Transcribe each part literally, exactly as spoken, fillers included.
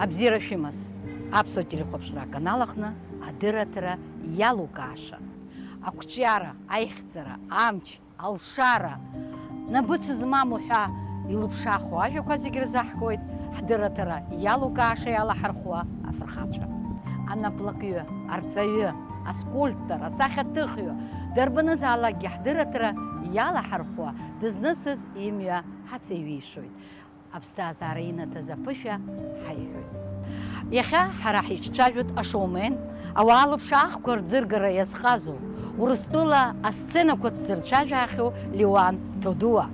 Абзиара шәымаз, аԥсуа телехәаԥшра аканал аҟны адырраҭара иалукааша. Ақәҿиара, аихьӡара, амч, алшара, набыц змам уҳәа илыԥшаахо ажәақәа зегь рзаҳгоит ҳдырраҭара иалукааша иалаҳархәуа афырхацәа. Анаплакҩы, арҵаҩы, аскульптор, асахьаҭыхҩы, дарбанызаалакгьы ҳдырраҭара иалаҳархәуа дызнысыз имҩа ҳацеиҩишоит. Аԥсҭазаара инаҭаз аԥышәа ҳаиҳәоит. Иахьа ҳара ҳиҿцәажәоит ашоумен, ауаа лыԥшаахқәа рӡыргара иазҟазоу, Урыстәыла асценақәа ҭзырцәажәаахьоу Леуан Ҭодуа.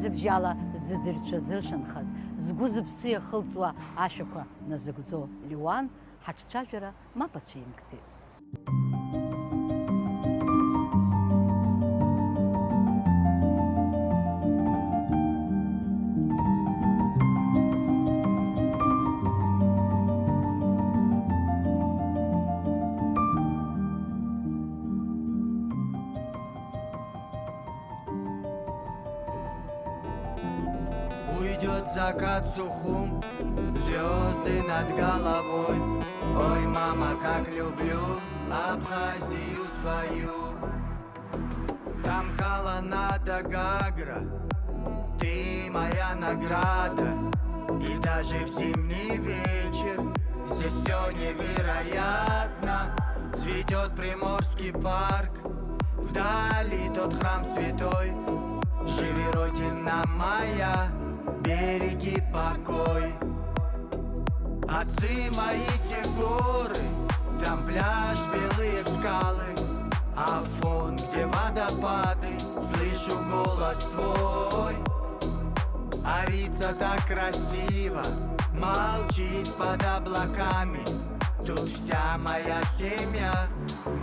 Зыбжьала зыӡырҩцәа зыршанхаз, згәы-зыԥсы иахылҵуа ашәақәа назыгӡо Леуан ҳаҿцәажәара мап ацәимкӡеит. Уйдет закат сухум, звезды над головой. Ой, мама, как люблю Абхазию свою. Там колоннада Гагра, ты моя награда. И даже в зимний вечер здесь все невероятно. Цветет Приморский парк, вдали тот храм святой. Живи, Родина моя, береги покой. Отцы мои, те горы, там пляж, белые скалы. Афон, где водопады, слышу голос твой. Арица так красиво молчит под облаками. Тут вся моя семья,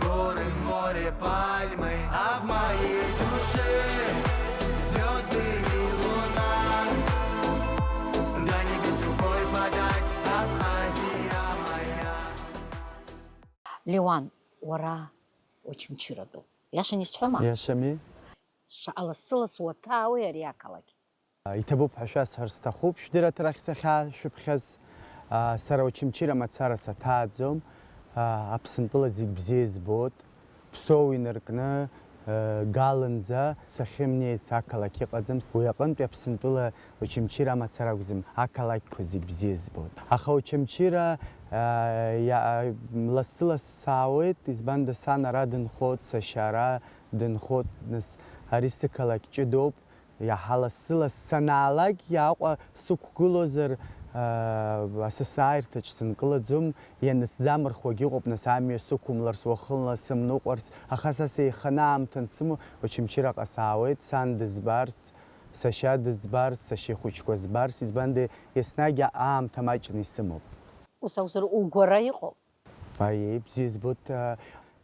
горы, море, пальмы, а в моей душе звезды и луна. До небес рукой подать, Абхазия моя. Леуан, уара Очамчыратәуп. Иашан исҳәома? Иашами. Шаҟа лассы-ласс уаҭаауеи ари ақалақь? Иҭабуп ҳәа шәасҳәар сҭахуп, шәдырраҭарахь сахьаашәыԥхьаз. Сара Очамчыра мацара саҭааӡом. Аԥсынтәыла зегь бзиа избоит. Ԥсоу инаркны, Галынӡа сахьымнеиц ақалақь ыҟаӡам. Уи аҟынтәи Аԥсынтәыла Очамчыра мацара акәӡам, ақалақьқәа зегь бзиа збоит. Аха Очамчыра, а, иа-, а, лассы-лассы саауеит, избанда сан ара дынхоит, сашьа ара дынхоит, нас ари сықалақь ҷыдоуп, иаҳа лассы-лассы санаалак, Аҟәа сықәгылозар, а, асасааирҭаҿ сынкылаӡом, ианысзамырхуагь ыҟоуп, нас амҩа сықәымларц, уахынла сымныҟәарц, аха са сеиханы аамҭа ансымоу Очамчыраҟа саауеит, сан дызбарц, сашьа дызбарц, сашьа ихәыҷқәа збарц, избанда, еснагь аамҭа маҷны исымоуп. Ус акәзар, угәара иҟоуп? Аиеи, бзиа збоит, а,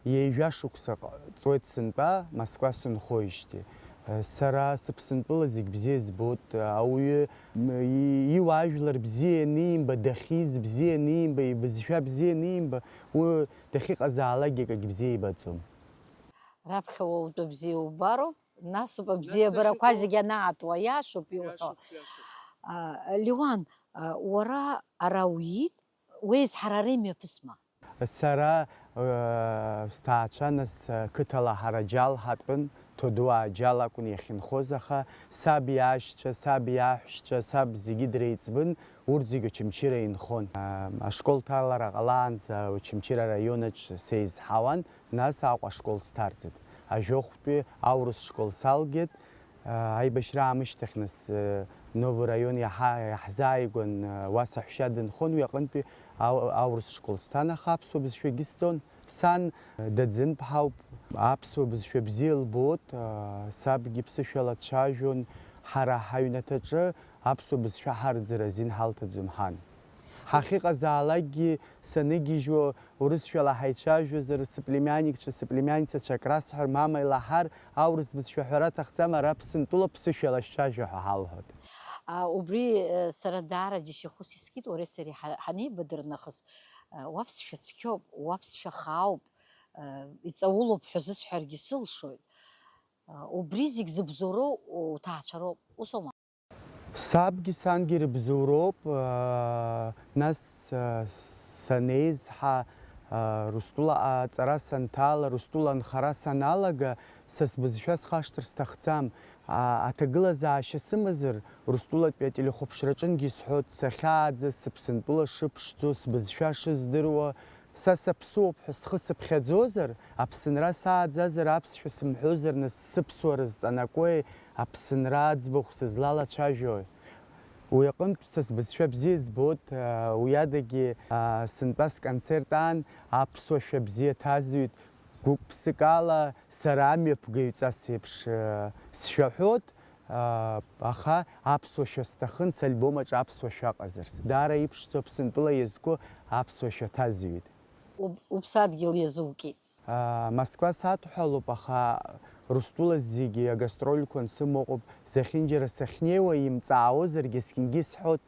ҩажәа шықәса ҟ-, ҵуеит сынтәа, Москва сынхоижьҭеи. А, сара сыԥсынтәыла зегь бзиа збоит, а, ауаҩы, м, и-, иуаажәлар бзиа анимба, дахьиз бзиа анимба, ибызшәа бзиа анимба, уи дахьыҟазаалакгьы акагь бзиа ибаӡом. Раԥхьа уаутәы бзиа убароуп, насоуп абзиабарақәа зегьы анаатуа, иашоуп иуҳәо. Иашоуп, иашоуп. А, Леуан, а, уара ара уиит, уеизҳарара имҩаԥысма? Сара, э, сҭаацәа нас, э, қыҭала ҳара Џьал ҳатәын, Ҭодуаа Џьал акәын иахьынхоз, аха саб иашьцәа, саб иаҳәшьцәа, саб зегьы дреиҵбын, урҭ зегьы Очамчыра инхон. Э, ашкол ҭалара ҟалаанӡа Очамчыра араионаҿ сеизҳауан. Нас Аҟәа ашкол сҭарҵеит. Ажәохәтәи аурыс школ салгеит. Аибашьра аамышьҭахь нас, Новый район иаҳа-, иаҳзааигәан, уа саҳәшьа дынхон, уи аҟынтәи ау-, аурыс школ сҭан, аха аԥсуа бызшәагьы сҵон. Сан даӡынԥҳауп, аԥсуа бызшәа бзиа лбоит, сабгьы ԥсышәала дцәажәон, ҳара ҳаҩнаҭаҿы аԥсуа бызшәа ҳарӡыр азин ҳалҭаӡом ҳан. Ҳахьыҟазаалакгьы саныгьежьуа, урысшәала ҳаицәажәозар, сыплемианникцәа, сыплемианницацәа акрасҳәар, мама илаҳар, аурыс бызшәа ҳәара аҭахӡам, ара Аԥсынтәыла ԥсышәала шәцәажәа ҳәа ҳалҳәоит. А, убри, э, сара даара џьашьахәыс искит, уареи сареи ҳа-, ҳанеибадыр нахыс, э, уаԥсшәа цқьоуп, уаԥсшәа хаауп, э, иҵаулоуп ҳәа зысҳәаргьы сылшоит. Э, убри зегь зыбзоуроу уҭаацәароуп, усоума? Сабгьы сангьы рыбзоуроуп, аа, нас, аа, санеизҳа, аа, Рустула аҵара санҭала, Рустула анхара саналага, са сбызшәа схашҭыр сҭахӡам. Аа, аҭагылазаашьа сымазар, Рустулатәи ателехәаԥшраҿынгьы исҳәоит, сахьааӡаз, сыԥсынтәыла шыԥшӡо, сбызшәа шыздыруа, са саԥсуоуп ҳәа схы сыԥхьаӡозар, Аԥсынра сааӡазар, аԥсшәа сымҳәозар, нас сыԥсуара зҵанакуеи, Аԥсынра аӡбахә сызлалацәажәои? Уи аҟынтә са сбызшәа бзиа збоит, аа, уи адагьы, аа, сынтәа сконцерт аан аԥсуа шәа бзиа ҭазҩит, гәык-ԥсык ала сара амҩаԥгаҩҵас еиԥш, аа, сшәаҳәоит, аа, аха аԥсуа шәа сҭахын, сальбом аҿы аԥсуа шәа ыҟазарц. Даара иԥшӡоу Аԥсынтәыла иазку аԥсуа шәа ҭазҩит. Уп-, уԥсадгьыл иазукит. Аа, Москва садҳәалоуп, аха Рустула зегьы агастрольқәа ансымоуп, зехьынџьара сахьнеиуа имҵаауазаргьы, есқьынгьы исҳәоит,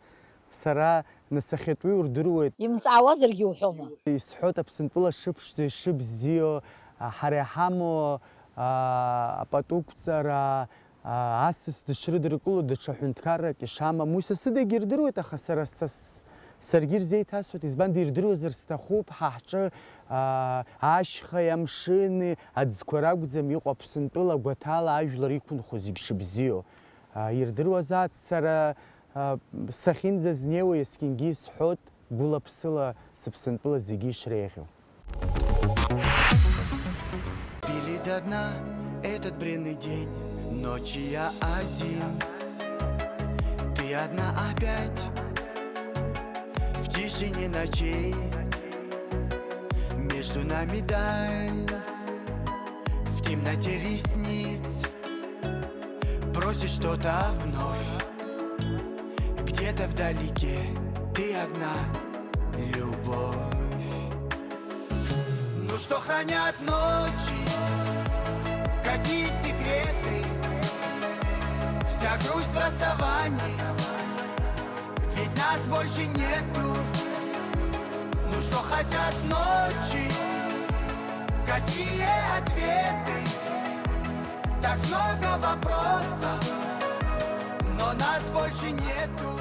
сара насахьатәи урдыруеит. Имҵаауазаргьы уҳәома? Исҳәоит Аԥсынтәыла шыԥшӡо, ишыбзиоу, а, ҳара иҳамоу, а, апатуқәҵара, аа, асас дышрыдыркыло даҽа ҳәынҭқаррак ишамам, уи са сыдагьы ирдыруеит, аха сара са с-, саргьы ирзеиҭасуеит, избан, дирдыруазар сҭахуп, ҳа ҳҿы, аа, ашьхеи амшыни аӡқәа ракәӡам иҟоу, Аԥсынтәыла гәаҭала ажәлар иқәынхо зегь шыбзиоу. Аа, ирдыруазааит, сара, аа, сахьынӡазнеиуа есқьынгьы исҳәоит, гәыла-ԥсыла сыԥсынтәыла зегьы ишреиӷьу. Пили до дна этот бренный день, ночи я один. Ты одна опять в тишине ночей. Между нами даль в темноте ресниц. Просит что-то вновь. Где-то вдалеке ты одна, любовь. Ну что хранят ночи, какие секреты? Вся грусть в расставании, ведь нас больше нету. Ну что хотят ночи, какие ответы? Так много вопросов, но нас больше нету.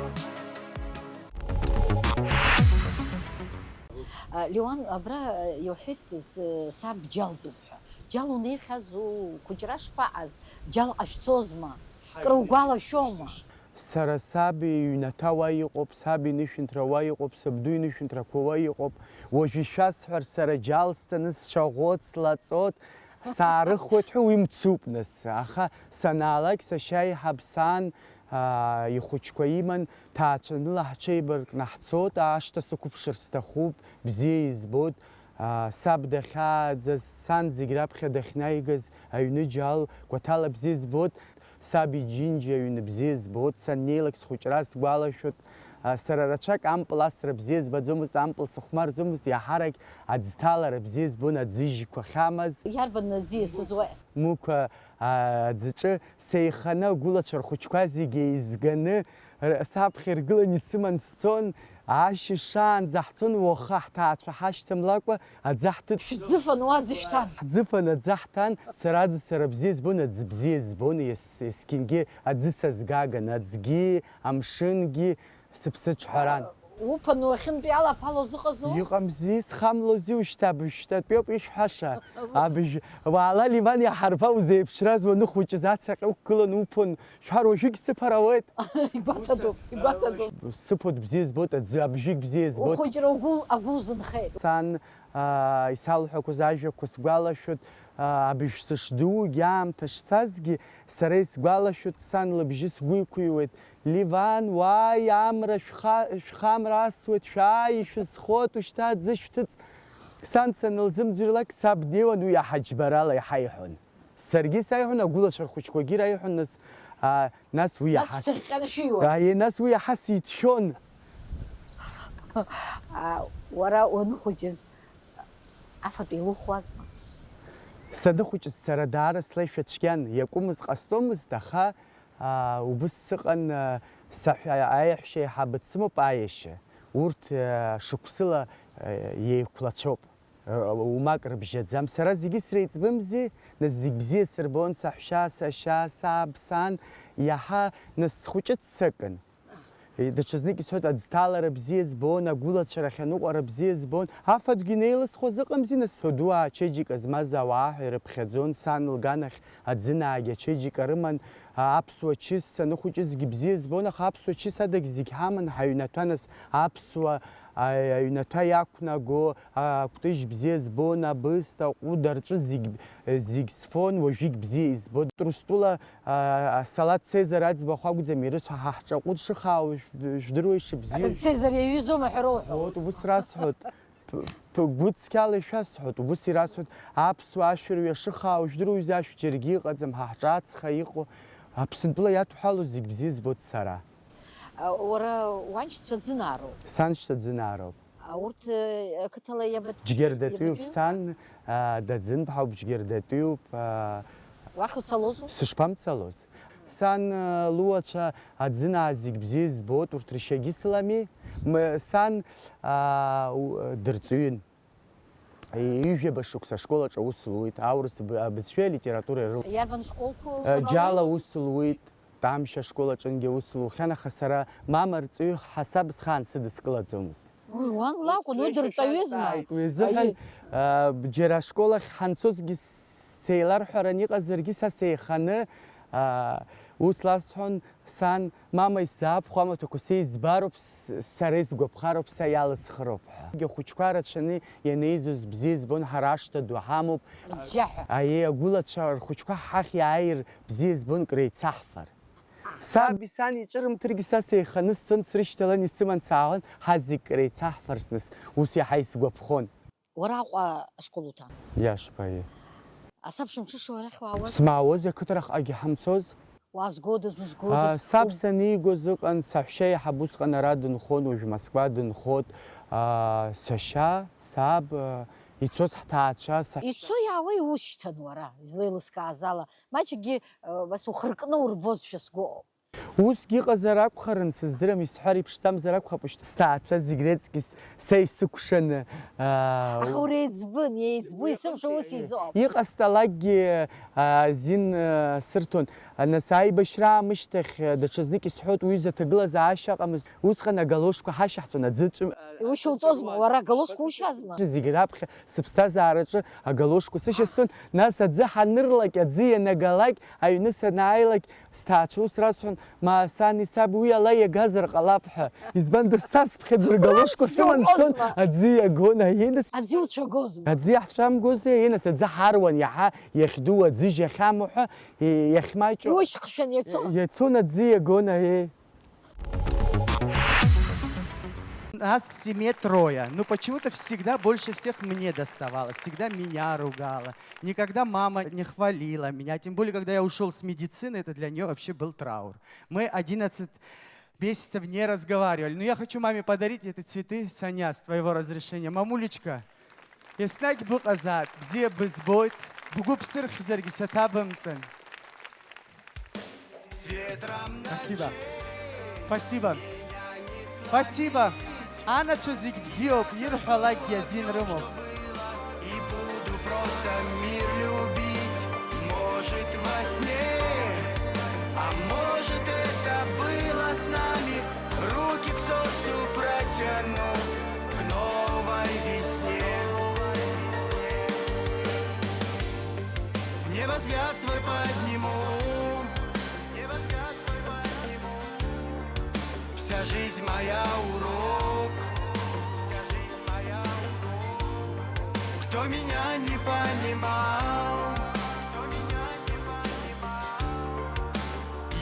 А, Леуан, абра, а, иуҳәеит, с-, саб џьалтәуп ҳәа. Џьал унеихьазу, хәыҷра шԥаҟаз? Џьал ҟашәҵозма? Кыр угәалашәома? Сара саб иҩнаҭа уа иҟоуп, саб инышәынҭра уа иҟоуп, сабду инышәынҭрақәа уа иҟоуп. Уажә ишәасҳәар, сара џьал сҵаны сшаӷәӷәоит, слаҵоит, саарыхуеит ҳәа, уи мцуп нас. Аха санаалак, сашьа еиҳаб сан, аа, ихәыҷқәа иман, ҭаацәаныла ҳҽеибаркны ҳцоит, ашҭа сықәыԥшыр сҭахуп, бзиа избоит. Аа, саб дахьааӡаз, сан зегь раԥхьа дахьнаигаз аҩны џьал гәаҭала бзиа збоит. Саб иџьынџьа аҩны бзиа збоит, саннеилак схәыҷра сгәалашәоит. А, сара рацәак ампыл асра бзиа збаӡомызт, ампыл сыхәмарӡомызт, иаҳарак аӡҭалара бзиа збон, аӡыжьқәа ахьамаз. Иарбан аӡиа сызуа? Мықә, а, аӡаҿы сеиханы агәылацәа рхәыҷқәа зегьы еизганы, р-, саԥхьа иргыланы исыман сцон, ашьыжь шаанӡа ҳцон, уаха ҳҭаацәа ҳашьҭамлакәа, аӡы ҳҭыҵ-, Шәӡыфан уа аӡы шәҭан? Ҳӡыфан аӡы ҳҭан, сара аӡы сара бзиа збон, аӡы бзиа збон, ес-, есқьынгьы аӡы сазгаган, аӡгьы, амшынгьы сыԥсыҽҳәаран. Уԥан уахьынтәи алаԥало зыҟазу? Иҟамзи, схамлози ушьҭа, абыжь шьҭатәиоуп ишәҳәаша. Абыжь, уаала, Ливан, иаҳарба узеиԥшраз уаныхәыҷыз ацаҟьа уқәгылан уԥон, шәҳәар уажәыгь сыԥар ауеит. Игәаҭатәуп, игәаҭатәуп. Сыԥоит, бзиа збоит, аӡы абжьык бзиа збоит. Ухәыҷра угәы, агәы узынхеит. Сан, аа, исалҳәақәоз ажәақәа сгәалашәоит, аа, абыжь сышдуугьы аамҭа шцазгьы, сара исгәалашәоит, сан лыбжьы сгәы иқәыҩуеит, Ливан, уааи, амра шәха-, шәхамра асуеит, шәааи, ишәызхоит ушьҭа аӡы шәҭыҵ. Сан санылзымӡырҩлак, саб днеиуан, уи аҳаџьбарала иҳаиҳәон. Саргьы саиҳәон, агәылацәа рхәыҷқәагьы раиҳәон, нас, а, нас уи Нас иаҳас-, шәҭыхҟьаны шәыҩуан? Аиеи, нас уи иаҳа сицәшәон. А, уара уаныхәыҷыз афатә еилухуазма? Саныхәыҷыз сара даара слеишәа цәгьан, иакәымыз ҟасҵомызт, аха, а, убыс сыҟан, а, саҳәа-, аиаҳәшьа еиҳабы дсымоуп, аиашьа. Урҭ, а, шықәсыла, а, еиқәлацәоуп. Умак рыбжьаӡам. Сара зегьы среиҵбымзи, нас зегь бзиа сырбон, саҳәшьа, сашьа, саб, сан, иаҳа, нас схәыҷы ццакын. Даҽазнык исҳәоит, аӡҭалара бзиа збон, агәылацәа рахь аныҟәара бзиа збон. Афатәгьы инеилысхуаз ыҟамзи, нас, ду ачеиџьыка змаз ауаа ҳәа ирыԥхьаӡон, сан лганахь аӡынаагьы ачеиџьыка рыман, а, аԥсуа чыс саныхәыҷызгьы бзиа збон, аха аԥсуа чыс адагь зегь ҳаман, ҳаҩнаҭа, нас аԥсуа, а, аҩнаҭа иақәнаго, а, акәтыжь бзиа збон, абысҭа, аҟәыд, арҵәы зегь, зегь сфон, уажәыгь бзиа избон. Урыстәыла, а, асолдат Цезар Аӡбахә акәӡам ирысҳәо, ҳа ҳҿаҟәыд шыхаау жәд-, жәдыруеишь бзиа. Цезар иаҩызоума ҳәа роуҳәо? Вот, ус расҳәоит. П-, п-, гәыцқьала ишәасҳәоит, ус ирасҳәоит, аԥсуа ашәырҩа шыхаау жәдыруаҩзаашәа џьаргьы ыҟаӡам, ҳа ҳҿы ацха иҟоу, Аԥсынтәыла иадҳәалоу зегь бзиа збоит сара. А, уара уаншьцәа ӡынаароуп? Саншьцәа ӡынаароуп. А, урҭ, э, ақыҭала иаба-, Џьгьардатәиуп иабатәиу? Сан, а, Даӡынԥҳауп, Џьгьардатәиуп, а, Уахь уцалозу? Сышԥамцалоз? Сан, а, луацәа аӡынаа зегь бзиа збоит, урҭ ршьагьы сылами. М-, сан, а, у-, дырҵаҩын. Ҩажәаба шықәса ашкол аҿы аус луит, аурыс б-, абызшәеи алитературеи рыла. Иарбан школқәоу Э, самалоу? Џьала ус луит, Тамшь ашкол аҿынгьы аус лухьан, аха сара мама рҵаҩы ҳасаб схаан сыдыскылаӡомызт. Уи уан лакәын, уи дырҵаҩызма? Уи азыҳәан, Аиеи. Э, џьара ашкол ахь ҳанцозгьы сеиларҳәаран иҟазаргьы, са сеиханы, э, ус ласҳәон, сан, мама исзаап, хәамаҭәақәа са избароуп, с-, сара исгәаԥхароуп, са иалысхыроуп ҳәа. Ахәыҷқәа рацәаны ианеизоз бзиа избон, ҳара ашҭа ду ҳамоуп. Џьаҳәа. Аиеи, агәылацәа рхәыҷқәа ҳахь иааир бзиа избон, креицаҳфар. Саби сани ҿырымҭыргьы са сеиханы сцон, срышьҭалан, исыман саауан, ҳазегь креицаҳфарц нас, ус иаҳа исгәаԥхон. Уара Аҟәа ашкол уҭан? Иашԥа, аиеи. Асабша мҽышоу арахь уаауаз? Смаауаз, ақыҭарахьҟагьы ҳамцоз. Уаазгодаз, узгодаз? А, саб санигоз ыҟан, саҳәшьа иаҳаб усҟан ара дынхон, уажә Москва дынхот, а, сашьа, саб, а, ицоз ҳҭаацәа, саҳәшьа. Ицо иаауа иусшьҭан уара, излеилыскааз ала. Маҷкгьы, а, бас ухыркны урбозшәа сгәы Усгьы ыҟазар акәхарын, сыздырам, исҳәар иԥшӡамзар акәхап, шьҭа сҭаацәа зегь реиҵкьыс са исыкәшаны, аа, Аха уреиҵбын, иеиҵбу, есымша ус изоуп. Иҟасҵалакгьы, аа, азин, аа, сырҭон. Нас аибашьра аамышьҭахь, даҽазнык исҳәоит, уҩыза аҭагылазаашьа ыҟамызт. Усҟан агалошқәа ҳашьаҳҵон, аӡы ҵәым-, Ушьауҵозма, уара агалошқәа ушьазма? Зегь раԥхьа сыԥсҭазаараҿы агалошқәа сышьасҵон, нас аӡы ҳанырлак, аӡы ианагалак, аҩны санааилак, Сҭаацәа ус расҳәон, ма, сани саби уи ала иагазар ҟалап ҳәа. Избан, дысцасԥхьаӡа ргалошқәа сыман сцон, Сиуҳәозма? Аӡы иагон, аиеи, нас. Аӡы иуцәагозма? Аӡы иаҳцәамгозеи, аиеи, нас, аӡы ҳаруан, иаҳа иахьдуу аӡы жьахьаму ҳәа, и-, иахьмаҷу. Иушьхшәан иацо? Иацон, аӡы иагон, аиеи. Нас в семье трое. Ну, почему-то всегда больше всех мне доставалось. Всегда меня ругала. Никогда мама не хвалила меня. Тем более, когда я ушёл с медицины, это для неё вообще был траур. Мы одиннадцать месяцев не разговаривали. Но я хочу маме подарить эти цветы, Саня, с твоего разрешения. Мамулечка, еснагь быҟазаап, бзиа бызбоит, бгәы бсырхьзаргьы саҭабымҵан. Спасибо. Спасибо. Спасибо. Анацәа зегь бзиоуп, ирҳәалакгьы азин рымоуп. И буду просто мир любить. Может, во сне, а может, это было с нами. Руки к солнцу протяну, к новой весне. Небо взгляд свой подниму. Вся жизнь моя урок. Кто меня не понимал,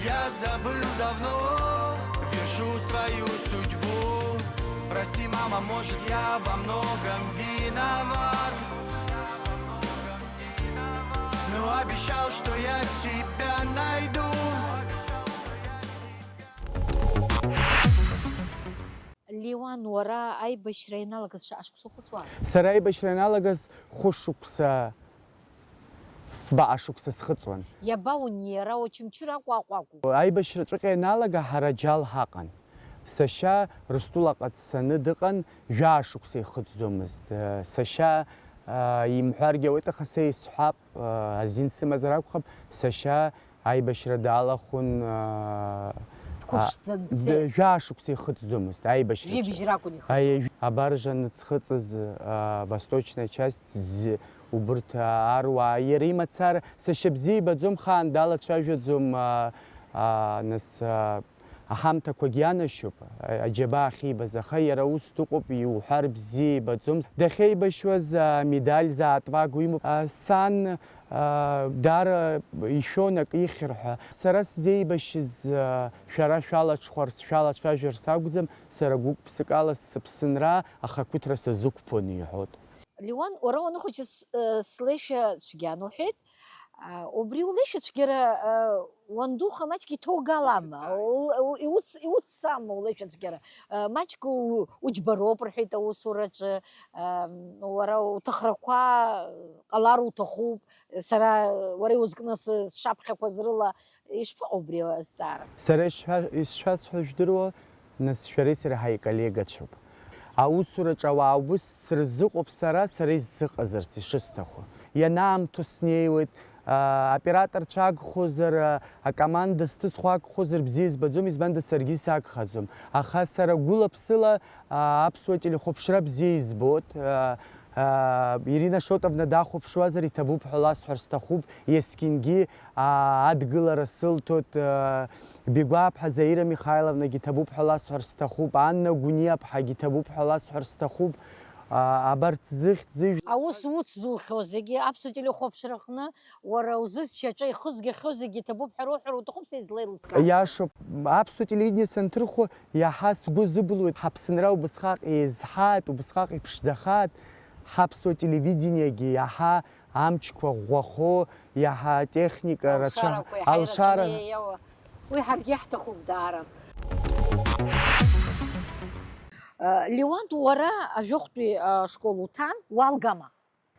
я забыл давно, вершу свою судьбу. Прости, мама, может, я во многом виноват. Но обещал, что я себя найду. Леуан, уара аибашьра ианалагаз шаҟа шықәса ухыҵуаз? Сара аибашьра ианалагаз хәышықәса, фба ашықәса схыҵуан. Иаба униара, Очамчыра акәу, Аҟәа акәу? Аибашьраҵәҟьа ианалага ҳара Џьал ҳаҟан. Сашьа Рыстулаҟа дцаны дыҟан, жәаа шықәса ихыҵӡомызт. Сашьа Имҳәаргьы ауеит, аха са исҳәап, азин сымазар акәхап, сашьа аибашьра далахәын, Дқәыԥшӡа а, мцеит. Д-, жәаа шықәса ихыҵӡомызт аибашьраҿы. Жәибжь ракәын ихыҵуа. Аи, абаржа аныӡхыҵыз, а, восточная часть, зи-, убырҭ, а, аруаа, иара имацара, сашьа бзиа ибаӡом, хаан далацәажәаӡом, а, а, нас, а, аҳамҭақәагь ианашьоуп, а, аџьабаа ахьибаз, аха иара ус дыҟоуп, иуҳәар бзиа ибаӡом. Дахьеибашьуаз, а, медаль заатвагу имоуп. А, сан, а, даара ишәон акы ихьыр ҳәа. Сара сзеибашьыз, а, шәара шәалаҽхәарц, шәалацәажәарц акәӡам, сара гәык-ԥсыкала сыԥсынра ахақәиҭра сазықәԥон, иҳәот. Леуан, уара уаныхәыҷыз, э, слеишәа цәгьан уҳәеит. А, убри улеишәа цәгьара, э, уандуха маҷк иҭоугалама? Исыцааит. Ул-, у-, иуц-, иуццама улеишәа цәгьара? Э, маҷк у-, уџьбароуп рҳәеит аусураҿы, э, уара уҭахрақәа ҟалар уҭахуп, сара уара иузкны сы-, сшаԥхьақәаз рыла, ишԥаҟоу убри азҵаара? Сара ишшәа-, ишшәасҳәо жәдыруа, нас шәареи сареи ҳаиколлегацәоуп. Аусураҿы ауаа убыс срызыҟоуп сара, сара исзыҟазарц ишысҭаху. Ианаамҭоу снеиуеит, а, операторцәа агхозар, а, акоманда сҭысхуа агхозар бзиа избаӡом, избанда саргьы сагхаӡом. Аха сара гәыла-ԥсыла, а, аԥсуа телехәаԥшра бзиа избоит, а, а, Ирина Шотовна дахәаԥшуазар иҭабуп ҳәа ласҳәар сҭахуп, есқьынгьы, а, адгылара сылҭоит, а, Бигәааԥҳа Заира Михайловнагьы иҭабуп ҳәа ласҳәар сҭахуп, Анна Гәыниаԥҳагьы иҭабуп ҳәа ласҳәар сҭахуп, а, абарҭ зыхьӡ зыжә- Аус уцзухьоу зегьы, аԥсуа телехәаԥшраҟны уара узы сшьаҿа ихызгахьоу зегьы иҭабуп ҳәа руҳәар уҭахуп, са излеилыскаауа. Иашоуп, аԥсуа телевидение санҭырхуа, иаҳа сгәы зыбылуеит, ҳаԥсынра убысҟак еизҳааит, убысҟак иԥшӡахааит, ҳаԥсуа телевидениагьы иаҳа амчқәа ӷәӷәахо, иаҳа атехника рацәа, алшарақәа иаҳа алшара ирацәаны иеиуа. Уи ҳаргьы иаҳҭахуп даара. Леуант, уара ажәохәтәи ашкол уҭан, уалгама?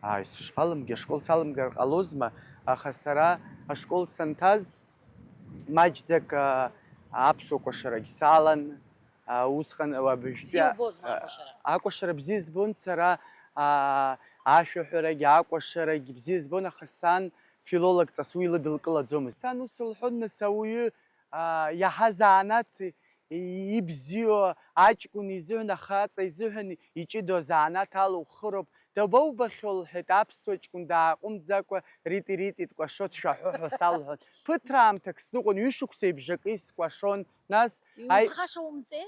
Ааи, сышԥалымгеи, ашкол салымгар ҟалозма, аха сара ашкол санҭаз маҷӡак, а, аԥсуа кәашарагь салан, а, усҟан, а, абыржәтәи, бзиа а, убозма а, акәашара? Акәашара бзиа збон сара, а, ашәаҳәарагь, акәашарагь бзиа збон, аха сан филологҵас уи лыдылкылаӡомызт. Сан ус лҳәон, нас ауаҩы, а, иаҳа заанаҭ ибзиоу аҷкәын изыҳәан, ахаҵа изыҳәан иҷыдоу азанааҭ ала ухыроуп. Дабоубахьоу, лҳәеит аԥсуа ҷкәын дааҟәымҵӡакәа, рити-рити дкәашо дшәаҳәо ҳәа салҳәон. Ԥыҭраамҭак сныҟәон, ҩышықәсеи бжаки скәашон, нас аи-, Иузхаша умҵеи?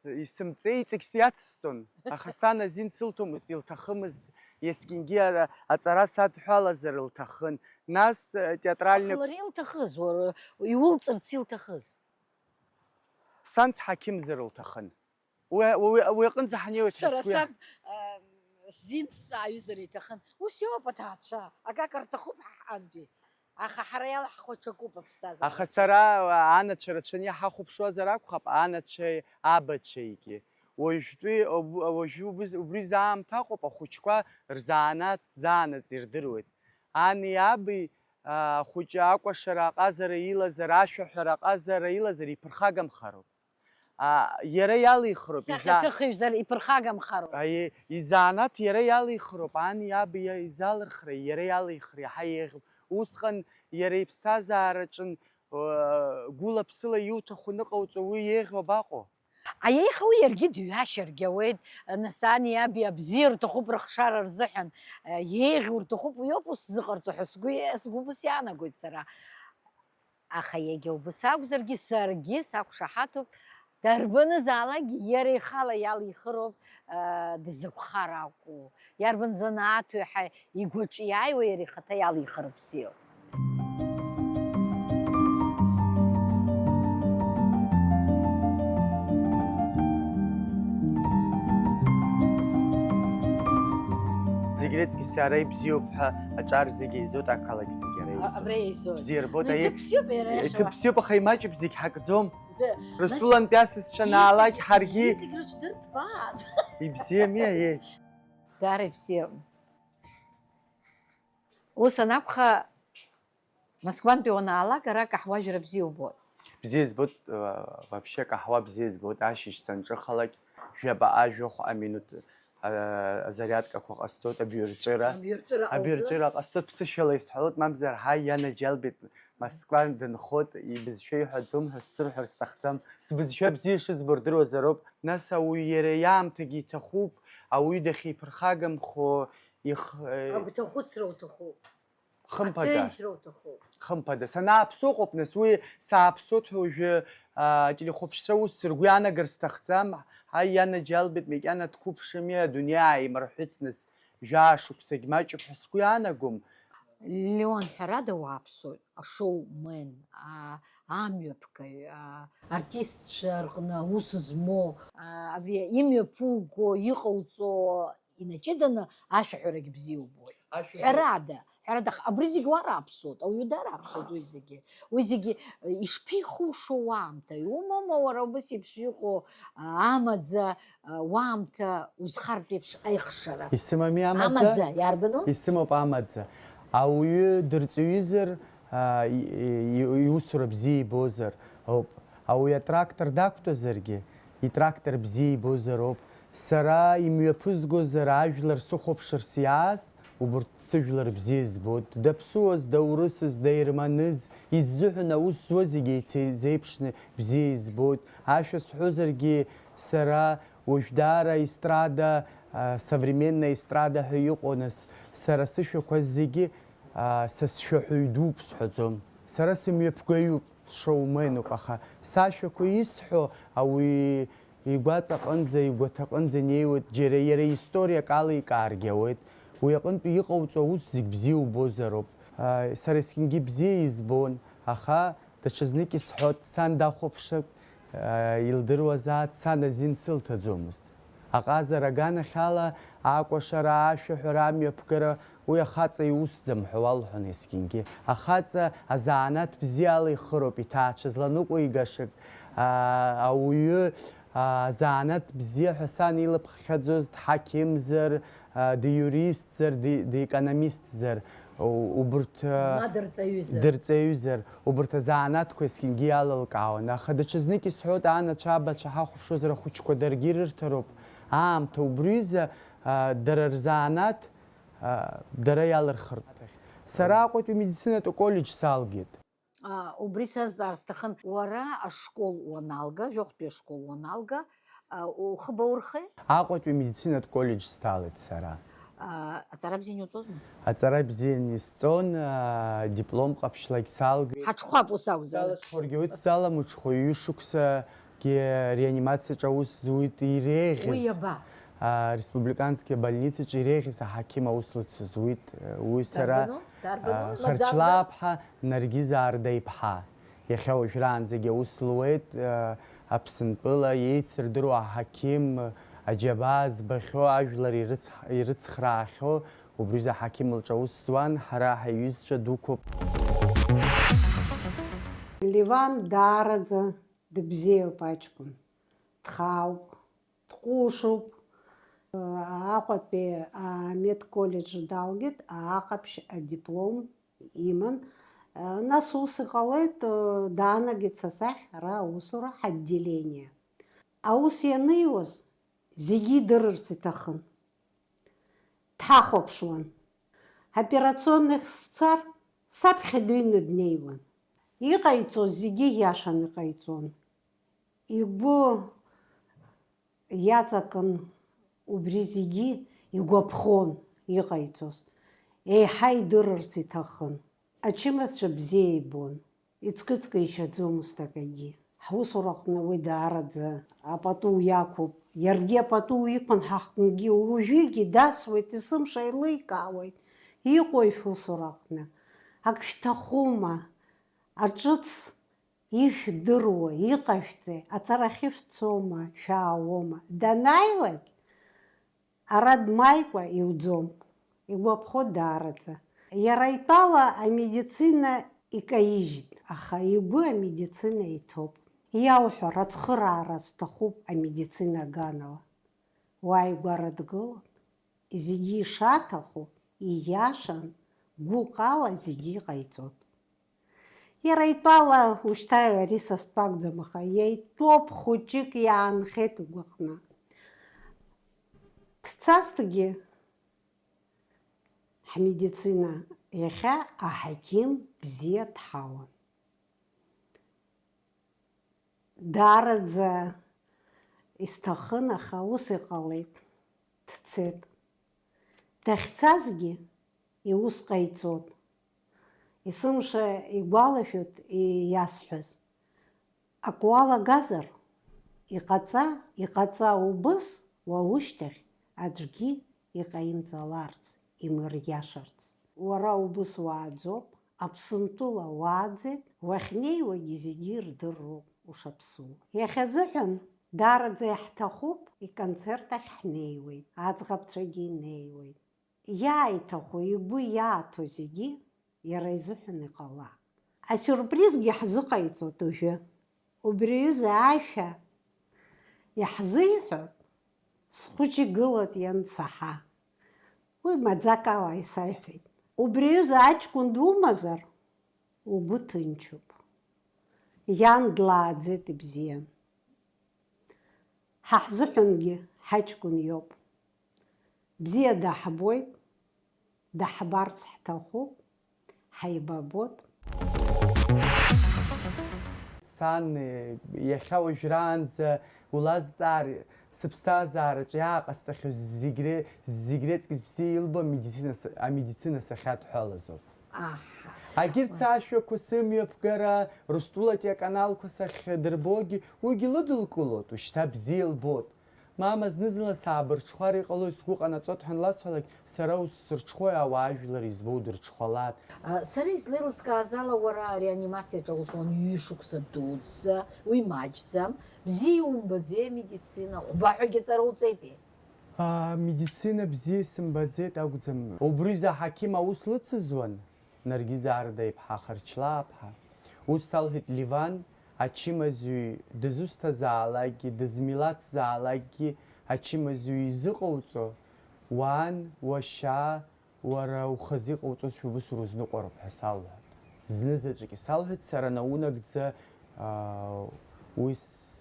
Исымҵеи, иҵегь сиацысҵон, аха сан азин сылҭомызт, илҭахымызт, есқьынгьы ара-, аҵара садҳәалазар лҭахын, нас, э, театральный. Аха лара илҭахыз, уара, иулҵырц илҭахыз? Сан сҳақьымзар лҭахын. Уи, уи, уи аҟынӡа ҳанеиуеит ҳәа сгәы иаҳ-. Сара саб, э, сзин сҵааҩызар иҭахын. Ус иоуп аҭаацәа, акака рҭахуп ҳаҟантәи. Аха ҳара иалаҳхуа ҽакуп аԥсҭазаара. Аха сара, а, анацәа рацәаны иҳахәаԥшуазар акәхап, анацәеи абацәеигьы. Уажәтәи, уажәы убри, убри зы аамҭа ыҟоуп, ахәыҷқәа рзанааҭ заанаҵ ирдыруеит. Ани аби, а, ахәыҷы акәашара аҟазара илазар, ашәаҳәара аҟазара илазар иԥырхагамхароуп. А, иара иалихроуп, иза-. Сахьаҭыхыҩзар иԥырхагамхароуп. Аиеи, изанааҭ иара иалихроуп, ани аби изалырхра иара иалихра иаҳа еиӷьуп. Усҟан иара иԥсҭазаараҿын, э, гәыла-ԥсыла иуҭаху аныҟауҵо уи еиӷьу абаҟоу? Аиеи, аха уи иаргьы дыҩашьаргьы ауеит, нас ани аби абзиа рҭахуп рыхшара рзыҳәан, э, еиӷьу рҭахуп, уи ауп ус зыҟарҵо ҳәа сгәы, сгәы ус иаанагоит сара. Аха иагьа убыс акәзаргьы, саргьы сақәшаҳаҭуп, дарбанызаалакгьы иара ихала иалихыроуп, ыы, дызакәхар акәу, иарбан занааҭу иаҳа игәаҿы иааиуа иара ихаҭа иалихыр бзиоуп. Зегь рыцкьыс ара ибзиоуп ҳәа аҿар зегь еизоит, ақалақь зегь ара еизоит. Абра еизоит. Бзиа рбоит, аиеи. Иҭыԥсиуп иара иаша. Иҭыԥсиуп, аха имаҷуп зегь ҳакӡом. Рыстәылантәи асасцәа анаалак, ҳаргьы. Иҵегь рыҽдырҭбаап. Ибзиами, аиеи. Даара ибзиам. Ус анакәха, Москвантәи уанаалак, ара акаҳуажәра бзиа убоит. Бзиа збоит, э, вообще акаҳуа бзиа збоит, ашьыжь санҿыхалак, жәабаҟа, жәохәҟа минуҭ, э, а, азариадкақәа ҟасҵоит, абҩарҵәыра. Абҩарҵәыра ҟауҵоит. Абҩарҵәыра ҟасҵоит, ԥсышәала исҳәалоит, мамзар, ҳаи, ианаџьалбеит, Москва дынхоит, ибызшәа иҳәаӡом ҳәа сзырҳәар сҭахӡам. Сбызшәа бзиа шызбо рдыруазароуп. Нас ауаҩы иара иаамҭагьы иҭахуп, ауаҩы дахьиԥырхагамхо, их-, э, Агәҭахәыцра уҭахуп. Хымԥада. Аҭынчра уҭахуп. Хымԥада. Санааԥсо ыҟоуп, нас уи сааԥсоит ҳәа уажәы, аа, ателехәаԥшцәа ус ргәы иаанагар сҭахӡам. Ҳаи, ианаџьалбеит, макьана дқәыԥшами, адунеи ааимырҳәыц, нас жәаа шықәсагь маҷуп ҳәа сгәы иаанагом. Леон, ҳәарада, уааԥсоит, ашоумен, а, амҩаԥгаҩ, а, артистцәа рҟны аус змоу, а, абри имҩаԥуго, иҟауҵо, инаҷыданы ашәаҳәарагь бзиа убоит. Ашәаҳәара- Ҳәарада, ҳәарада, абри зегь уа рааԥсоит, ауаҩы дарааԥсоит уи зегьы. Уи зегьы, э, ишԥеихушо уаамҭа, иумоума уара убас еиԥш иҟоу, а, амаӡа, а, уаамҭа узхартә еиԥш аихшара? Исымами амаӡа? Амаӡа, иарбану? Исымоуп амаӡа. Ауаҩы дырҵаҩызар, а, и-, и-, иусура бзиа ибозар ауп. Ауаҩы атрактор дақәтәазаргьы, итрактор бзиа ибозар ауп. Сара имҩаԥызгозар ажәлар сыхәаԥшырц иааз, убырҭ сыжәлар бзиа збоит. Даԥсуаз, даурысыз, даерманыз, иззыҳәан аус зуа зегьы еицеизеиԥшны бзиа избоит. Ашәа сҳәозаргьы, сара уажә даара естрада, а, современная естрада ҳәа иҟоу, нас, сара сышәақәа зегьы, а, са сшәаҳәаҩ дууп сҳәаӡом. Сара сымҩаԥгаҩуп, сшоуменуп, аха сашәақәа исҳәо ауаҩы игәаҵаҟынӡа, игәаҭаҟынӡа инеиуеит, џьара иара историак аликааргьы ауеит. Уи аҟынтә иҟауҵо аус зегь бзиа убозароуп. А, сара есқьынгьы бзиа избон, аха даҽазнык исҳәот, сан дахәаԥшып, а, илдыруазаат, сан азин сылҭаӡомызт. Аҟазара аганахьала акәашара, ашәаҳәара, амҩаԥгара, уи ахаҵа иусӡам ҳәа уалҳәон есқьынгьы. Ахаҵа азанааҭ бзиала ихыроуп, иҭаацәа зланыҟәигашак, аа, ауаҩы, аа, азанааҭ бзиа ҳәа сан илыԥхьаӡоз дҳақьымзар, аа, диуристзар, ди-, диекономистзар, у-, убырҭ, аа, Ма дырҵаҩызар. Дырҵаҩызар, убырҭ азанааҭқәа есқьынгьы иалылкаауан. Аха даҽазнык исҳәоит, анацәа, абацәа ҳахәаԥшуазар ахәыҷқәа даргьы ирырҭароуп. Аамҭа убриазы, аа, дара рзанааҭ, аа, дара иалырхыртә. Сара Аҟәатәи медицинатә коллеџь салгеит. А, убри сазҵаар сҭахын, уара ашкол уаналга, жәохәтәи ашкол уаналга, а, ухы баурхеи? Аҟәатәи медицинатә коллеџь сҭалеит сара. А, аҵара бзианы иуҵозма? Аҵара бзианы исҵон, а, диплом ҟаԥшьлагь салгеит. Ҳаҽхәап ус акәзар. Салаҽхәаргьы уи дсаламуҽхәо ҩышықәса Реанимациаҿ аус зуит иреиӷьыз. Уи иаба? А, республикански абольницаҿ иреиӷьыз аҳақьым аус лыцызуит. Уи сара, Дарбану? Дарбану? а, Лаӡамзар? Харчлааԥҳа Наргиз Аарда-иԥҳа. Иахьа уажәраанӡагьы аус луеит, а, Аԥсынтәыла еицырдыруа аҳақьым, аџьабаа збахьоу, ажәлар ирыцҳ-, ирыцхраахьоу, убри аҩыза аҳақьым лҿы аус зуан, ҳара ҳаиҩызцәа дуқәоуп. Леван даараӡа Дыбзиоуп аҷкәын, дхаауп, дҟәышуп. Аҟәатәи амедколлеџь далгеит, аҟаԥшь адиплом иман. Нас ус иҟалеит, даанагеит са сахь ара аусура, ҳотделение. Аус ианиуаз зегьы идырырц иҭахын. Дҳахәаԥшуан. Ҳоперационных сцар, саԥхьа дыҩны днеиуан. Иҟаиҵоз зегьы иашан иҟаиҵон. Игәы иаҵакын убри зегьы, игәаԥхон иҟаиҵоз. Еиҳа идырырц иҭахын. Ачымазцәа бзиа ибон. Иҵкы-ҵкы ишьаӡомызт акагьы. Ҳусураҟны уи даараӡа апату иақәуп. Иаргьы апату иқәын ҳаҟынгьы. Уажәыгьы дасуеит, есымша еиликаауеит. Иҟои шәусураҟны? Ак шәҭахума? Аҿыц ишәдыруа, иҟашәҵеи? Аҵарахьы шәцома, шәаауома? Данааилак, ара дмааикәа иуӡом, игәаԥхо даараӡа. Иара итәала амедицина икаижьит, аха игәы амедицина иҭоуп. Иауҳәар, ацхыраара сҭахуп амедицина аганала. Уааигәара дгылан, зегьы ишаҭаху, ииашан, гәыҟала зегьы иҟаиҵон. Иара итәала, ушьҭа ари са стәы акәӡам, аха иа итәоуп, хәыҷык иаанхеит угәаҟны. Дцазҭгьы ҳмедицина иахьа аҳақьым бзиа дҳауан. Даараӡа исҭахын, аха ус иҟалеит, дцеит. Дахьцазгьы иус ҟаиҵон. Есымша игәалашәоит иасҳәаз. Акы уалагазар, иҟаҵа, иҟаҵа убыс уа ушьҭахь аӡәгьы иҟаимҵаларц, имыриашарц. Уара убыс уааӡоуп, Аԥсынтәыла уааӡеит, уахьнеиуагьы зегьы ирдыруоуп ушаԥсуа. Иахьазыҳәан даараӡа иаҳҭахуп, иконцерт ахь ҳнеиуеит, аӡӷабцәагьы инеиуеит. Иааиҭаху, игәы иааҭо зегьы иара изыҳәан иҟалап. Асиурпризгьы ҳзыҟаиҵоит уажәы. Убри аҩыза ашәа иаҳзиҳәо, схәыҷы игылоит иансаҳа. Уи маӡак ала исаиҳәеит. Убри аҩыза аҷкәын думазар, угәы ҭынчуп. Иан длааӡеит ибзиан. Ҳа ҳзыҳәангьы ҳаҷкәын иоуп. Бзиа даҳбоит, даҳбарц ҳҭахуп, ҳаибабот. Сан, иахьа уажәраанӡа улазҵаар, сыԥсҭазаараҿ иааҟасҵахьоу зегь ре-, зегь реиҵкыс бзиа илбо амедицина с-, амедицина сахьадҳәалазоуп. Аҳ. Агьырҭ сашәақәа сымҩаԥгара, Рустәылатәи аканалқәа сахьдырбогьы уигьы лыдылкылоит, ушьҭа бзиа илбоит. Мама, зны-зынла саабырҽхәар иҟалоит, сгәы ҟанаҵоит ҳәа анласҳәалак, сара ус сырҽхәои, ауаа жәлар избоу дырҽхәалааит. Сара излеилыскааз ала, уара ареанимациаҿы аус уан ҩышықәса дуӡӡа, уи маҷӡам, бзиа иумбаӡеи амедицина, хәба ҳәагьы аҵара уҵеитеи? Амедицина бзиа исымбаӡеит акәӡам. Убри аҩыза аҳақьым аус лыцызуан, Наргиз Арда-иԥҳа Харчлааԥҳа. Ус салҳәеит, Леван, ачымазаҩ дызусҭазаалакгьы, дызмилаҭзаалакгьы ачымазаҩ изыҟауҵо, уан, уашьа, уара ухазы иҟауҵозшәа убыс урызныҟәароуп ҳәа салҳәеит. Зны заҵәык исалҳәеит, сара наунагӡа, аа, уи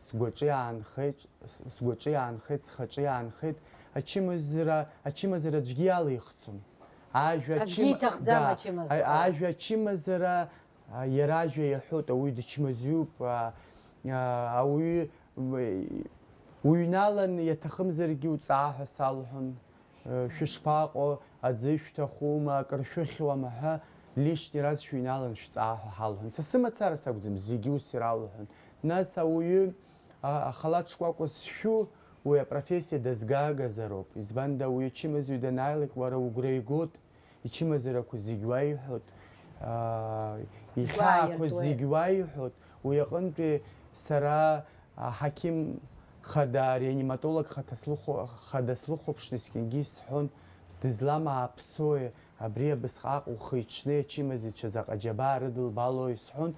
сгәаҿы иаанхеит, сгәаҿы иаанхеит, схаҿы иаанхеит, ачымазара, ачымазара аӡәгьы иалихӡом. Ажәа Аӡәгьы ачыма-, иҭахӡам да, ачымазара. А-, ажәа ачымазара, а, иара ажәа иаҳәоит, ауаҩы дычмазаҩуп, а, а, ауаҩы, уи-, уҩналан иаҭахымзаргьы уҵаа ҳәа салҳәон. Шәышԥаҟоу, аӡы шәҭахума, акыр шәыхьуама ҳәа лишни раз шәыҩналан шәҵаа ҳәа ҳалҳәон. Са сымацара сакәӡам, зегьы ус иралҳәон. Нас ауаҩы, а, ахалаҭ шкәакәа зшәу, уи апрофессиа дазгагазароуп. Избанда, ауаҩы ачымазаҩ данааилак, уара угәра игоит, ичымазарақәа зегь уаиҳәоит, аа, ихьаақәа Гәааиртуеит. Зегь уаиҳәоит. Уи аҟынтәи сара аҳақьым хада, реаниматолог хада слыхәо-, хада слыхәаԥшны есқьынгьы исҳәон, дызламааԥсои абри абысҟак ухы-иҽны ачымазаҩцәа заҟа џьабаа рыдылбалои сҳәон.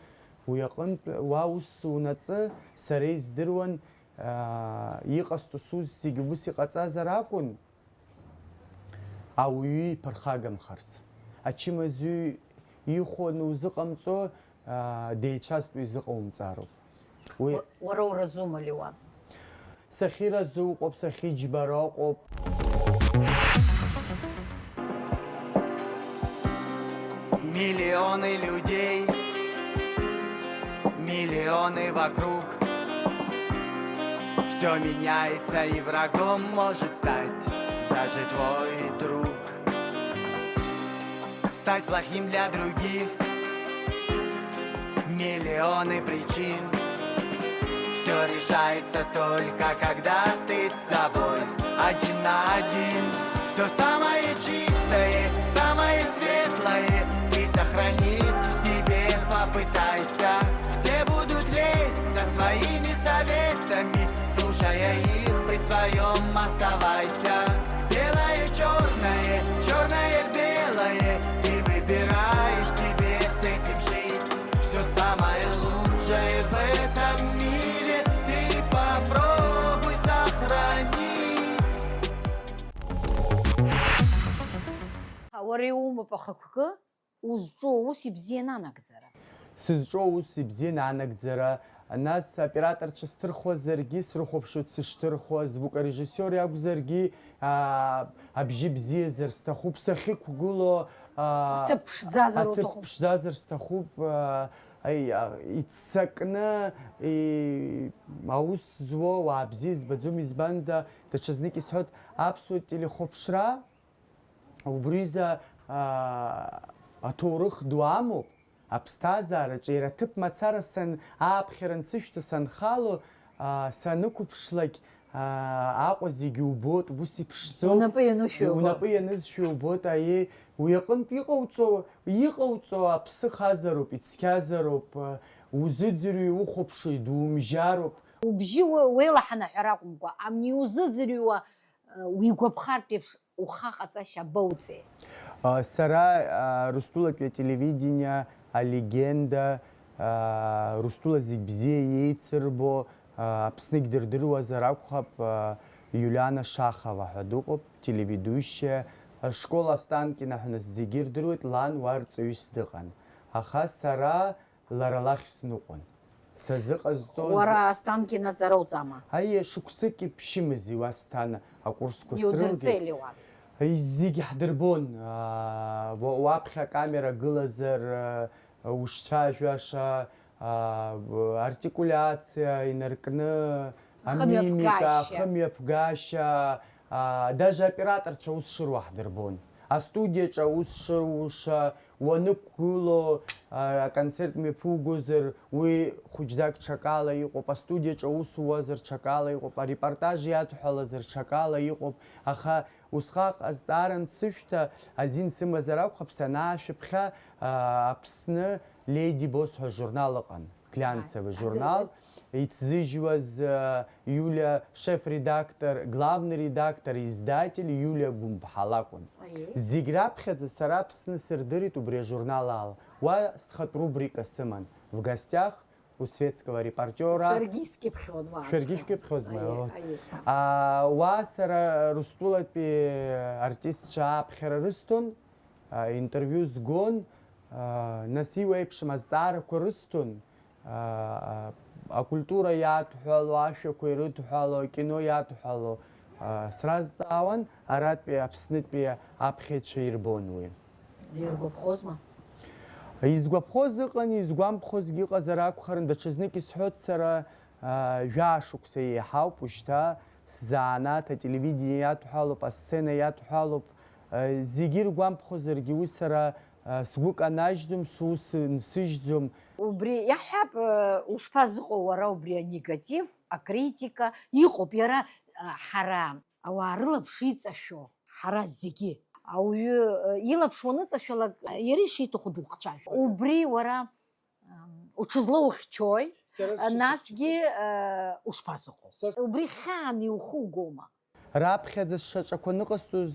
Уи аҟынтә уа ус унаҵы, сара издыруан, аа, иҟасҵо сус зегь убыс иҟаҵазар акәын, ауаҩы иԥырхагамхарц. Ачымазаҩ ихәаны узыҟамҵо, аа, деицәазтәу изыҟаумҵароуп. Уи Уа-, уара уразума, Леуан? Сахьыразу ыҟоуп, сахьыџьбара ыҟоуп. Миллионы людей, миллионы вокруг. Всё меняется, и врагом может стать даже твой друг. Стать плохим для других — миллионы причин. Всё решается только, когда ты с собой один на один. Всё самое чистое, самое светлое ты сохранить в себе попытайся. Все будут лезть со своими советами, слушая их, при своём оставайся. Белое — чёрное, чёрное — белое, ты выбираешь, тебе с этим жить. Всё самое лучшее в этом мире ты попробуй сохранить. Уара иумоуп ахықәкы, узҿу аус ибзианы анагӡара. Сызҿу аус ибзианы анагӡара, Нас аоператорцәа сҭырхуазаргьы, срыхәаԥшуеит сышҭырхуа, звукорежиссиор иакәзаргьы, аа, абжьы бзиазар сҭахуп, сахьықәгылоу, аа, Аҭыԥ ԥшӡазар аҭыԥ уҭахуп. ԥшӡазар сҭахуп, аа, аи, а, иццакны, и, аус зуа уаа бзиа избаӡом, избанда, даҽазнык исҳәоит, аԥсуа телехәаԥшра, убриазы, аа, аҭоурых ду амоуп, аԥсҭазаараҿы иара аҭыԥ мацара сан-, ааԥхьара ансышәҭа санхало, аа, санықәыԥшлак, аа, Аҟәа зегьы убоит, ус иԥшӡоуп. Унапы ианушәа убоит. Унапы ианызшәа убоит, аиеи, уи аҟынтә иҟауҵо, иҟауҵо аԥсы хазароуп, ицқьазароуп, узыӡырҩи, ухәаԥшуеи, думжьароуп. Убжьы уе-, уеилаҳан аҳәара акәымкәа, амни узыӡырҩуа, уигәаԥхартә еиԥш, ухаҟаҵашьа абоуҵеи? А, сара, а, Русҭулатәи ателевидение алегенда, а, Русҭула зегь бзиа еицырбо, а, Аԥсныгь дырдыруазар акәхап, а, Иулиана Шахова ҳәа дыҟоуп, телеведущая, а, школ Останкино ҳәа нас зегьы ирдыруеит, лан уа рҵаҩыс дыҟан. Аха сара лара лахь сныҟәон. Сазыҟазҵоз Уара Останкино аҵара уҵама? Аиеи, шықәсыки ԥшьымзи уа сҭан акурсқәа срылгеит. Иудырҵеили уан? Аи, зегьы ҳдырбон. Аа, уа-, уаԥхьа акамера гылазар, аа, ушцәажәаша, аа, артикулиациа инаркны, амимика, Хымҩаԥгашьа. Хымҩаԥгашьа, аа, даже аоператорцәа аус шыруа ҳдырбон. Астудиаҿы аус шыруша, уанықәгыло, а, аконцерт мҩаԥугозар, уи хәыҷӡак ҽакала иҟоуп, астудиаҿы аус ууазар ҽакала иҟоуп, арепортаж иадҳәалазар ҽакала иҟоуп, аха усҟак азҵаара ансышәҭа, азин сымазар акәхап, санаашәыԥхьа, а, Аԥсны Леди Босс ҳәа журнал ыҟан, глянцевый журнал. Иҭзыжьуаз, э, Иулиа, шеф-редактор, главный редактор, издатель Иулиа Гәымԥҳа лакәын. Аиеи. Зегь раԥхьаӡа сара Аԥсны сырдырит убри ажурнал ала. Уа схатә рубрика сыман, «В гостях у светского репортёра». Саргьы искьыԥхьуан уаанӡа. Шәаргьы шәкьыԥхьуазма? Аиеи, вот. Аиеи. А, уа сара Русҭулатәи артистцәа ааԥхьара рысҭон, а, интервиу згон, а, нас иуеиԥшым азҵаарақәа рысҭон. Аа, акультура иадҳәало, ашәақәа ирыдҳәало, акино иадҳәало, аа, сразҵаауан, аратәи Аԥснытәи аԥхьаҩцәа ирбон уи. Иргәаԥхозма? Изгәаԥхоз ыҟан, изгәамԥхозгьы ыҟазар акәхарын, даҽазнык исҳәоит сара, аа, жәаа шықәса еиҳауп ушьҭа сзанааҭ ателевидение иадҳәалоуп, асцена иадҳәалоуп, аа, зегьы иргәамԥхозаргьы уи сара Сгәы канажьӡом, сус нсыжьӡом. Убри иаҳҳәап, ушԥазыҟоу уара убри анегатив, акритика? Иҟоуп иара, ҳара ауаа рылаԥш иҵашәо, ҳара зегьы. Ауаҩы илаԥш уаныҵашәалак, иара ишиҭаху дуцәажәо. Убри уара уҽызлоухьчои, насгьы ушԥазыҟоу? Убри хьааны иухугома? Раԥхьаӡа сшьаҿақәа ныҟасҵоз,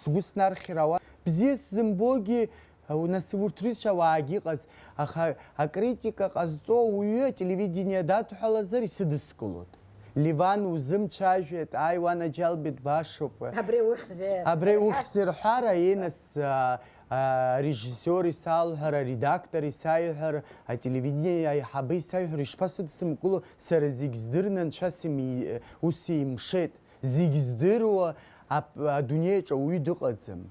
сгәы снархьыр ауан. Бзиа сзымбогьы, нас урҭ рызшьа ауаагьы ыҟаз, аха акритика ҟазҵо ауаҩы ателевидение дадҳәалазар исыдыскылоит. Леван узымцәажәеит, ааи, уанаџьалбеит, башоуп. Абри ухьзеи? Абри ухьзеи рҳәара, еи, нас, а, а, арежиссиор исалҳәар, аредактор исаиҳәар, ателевидение аиҳабы исаиҳәар, ишԥасыдсымкыло, сара зегь здырны анцәа сыми-, ус имшеит. Зегь здыруа ап-, адунеиаҿ ауаҩы дыҟаӡам.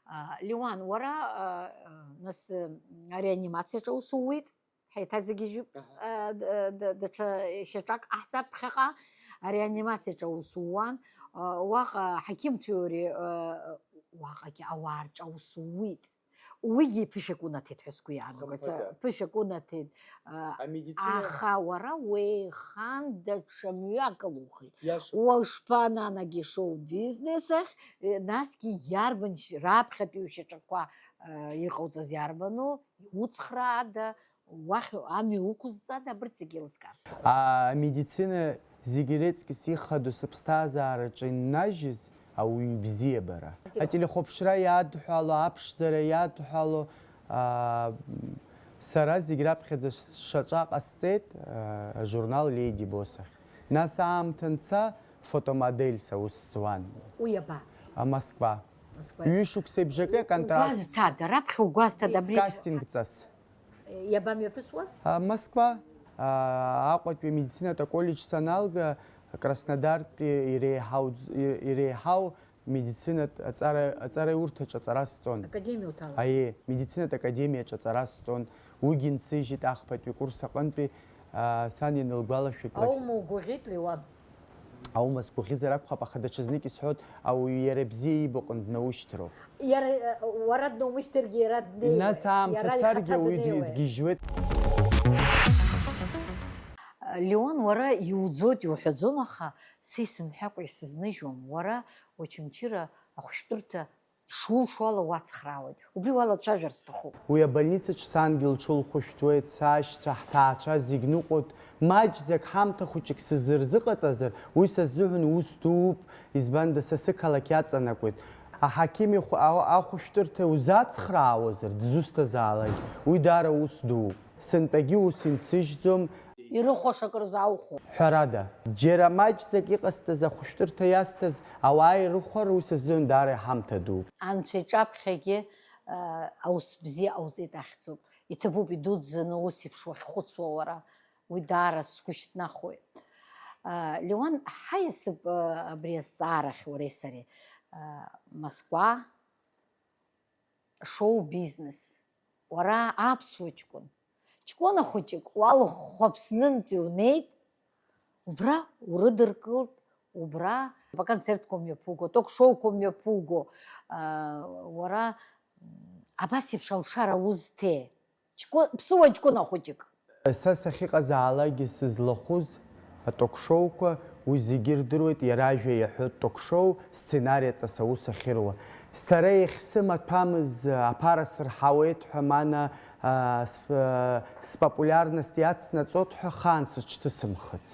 А, Леуан, уара, а, а, нас, м, ареанимациаҿы аус ууит, ҳаиҭазегьежьуп. Аҳа. А, д-, д-, даҽа шьаҿак ҟаҳҵап ԥхьаҟа. Ареанимациаҿ аус ууан, уаҟа ҳақьымцәеи уареи, уаҟагьы ауаа рҿы аус ууит. Уигьы ԥышәак унаҭеит ҳәа сгәы иаанагоит. Хымԥада. Ԥышәак унаҭеит. Амедицина. Аха уара уеихан даҽа мҩак лухит. Иашоуп. Уашԥананаги шоу-бизнес ахь, насгьы иарбан шь-, раԥхьатәи ушьаҿақәа иҟауҵаз иарбану, иуцхраада, уахь амҩа уқәызҵада, абырҭ зегьы еилыскаар сҭахуп. Амедицина зегь реиҵкьыс ихадоу сыԥсҭазаараҿы иннажьыз ауаҩы ибзиабара. Ателехәаԥшра иадҳәало, аԥшӡара иадҳәало, аа, сара зегь раԥхьаӡа шаҿа ҟасҵеит, аа, ажурнал Леди Босс ахь. Нас аамҭа анца, фотомодель саус зуан. Уи аба? А, Москва. Москва. Ҩышықәса ибжакы аконтракт. Угәазҭада, раԥхьа угәазҭада абри? Кастингҵас. Иабамҩаԥысуаз? А, Москва. А, Аҟәатәи амедицинатә аколлеџь саналга, Краснодартәи иреиҳау, иреиҳау медицинатә аҵара, аҵараиурҭаҿ аҵара сҵон. Академиа уҭалан? Аиеи, медицинатә академиаҿ аҵара сҵон. Уигьы нсыжьит ахԥатәи курс аҟынтәи, а, сан ианылгәалашәеит. Аума угәаӷьит, Леуан? Аума сгәаӷьызар акәхап, аха даҽазнык исҳәоит, ауаҩы иара бзиа иибо аҟны днаушьҭроуп. Иара, уара днаумышьҭыргьы, иара днеиуеит. Нас аамҭа царгьы уи дгьежьуеит. Леон, уара иуӡоит, иуҳәаӡом, аха са исымҳәакәа исызныжьуам. Уара Очамчыра ахәшәтәырҭа шулшо ала уацхраауеит. Убри уалацәажәар сҭахуп. Уи абольницаҿ сангьы лҽылхәышәтәуеит, сашьцәа, ҳҭаацәа зегь ныҟәоит. Маҷӡак ҳамҭа хәыҷык сзырзыҟаҵазар, уи са сзыҳәан ус дууп, избанда, са сықалақь иаҵанакуеит. Аҳақьым ихә-, а-, ахәышәтәырҭа узацхраауазар, дзусҭазаалак, уи даара ус дууп. Сынтәагьы ус инсыжьӡом. Ирыхәаша акыр заухәо. Ҳәарада, џьара маҷӡак иҟасҵаз ахәышәтәырҭа иасҭаз ауаа ирыхәар, уи са сзын даара иҳамҭа дууп. Анцәа иҿаԥхьагьы, а, аус бзиа ҟауҵеит ахьӡуп. Иҭабуп идуӡӡаны ус еиԥш уахьхәыцуа уара. Уи даара сгәы шьҭнахуеит. А, Леуан, ҳаиасып, а, абри азҵаарахь уареи сареи. А, Москва, шоу-бизнес. Уара аԥсуа ҷкәын. Ҷкәына хәыҷык уалхәхәа Аԥснынтәи унеит, убра урыдыркылт, убра аконцертқәа мҩаԥуго, ток-шоуқәа мҩаԥуго, аа, уара, м, абас еиԥш алшара узҭеи? Ҷкәы-, ԥсыуа ҷкәына хәыҷык. Са сахьыҟазаалакгьы сызлахәыз аток-шоуқәа, уи зегьы ирдыруеит, иара ажәа иаҳәо ток-шоу, сценариаҵас аус ахьыруа. Сара иахьсымаҭәамыз аԥара сырҳауеит ҳәа, мана, а, сп-, а, спопулиарность иацнаҵоит ҳәа хаан сыҽҭысымхыц.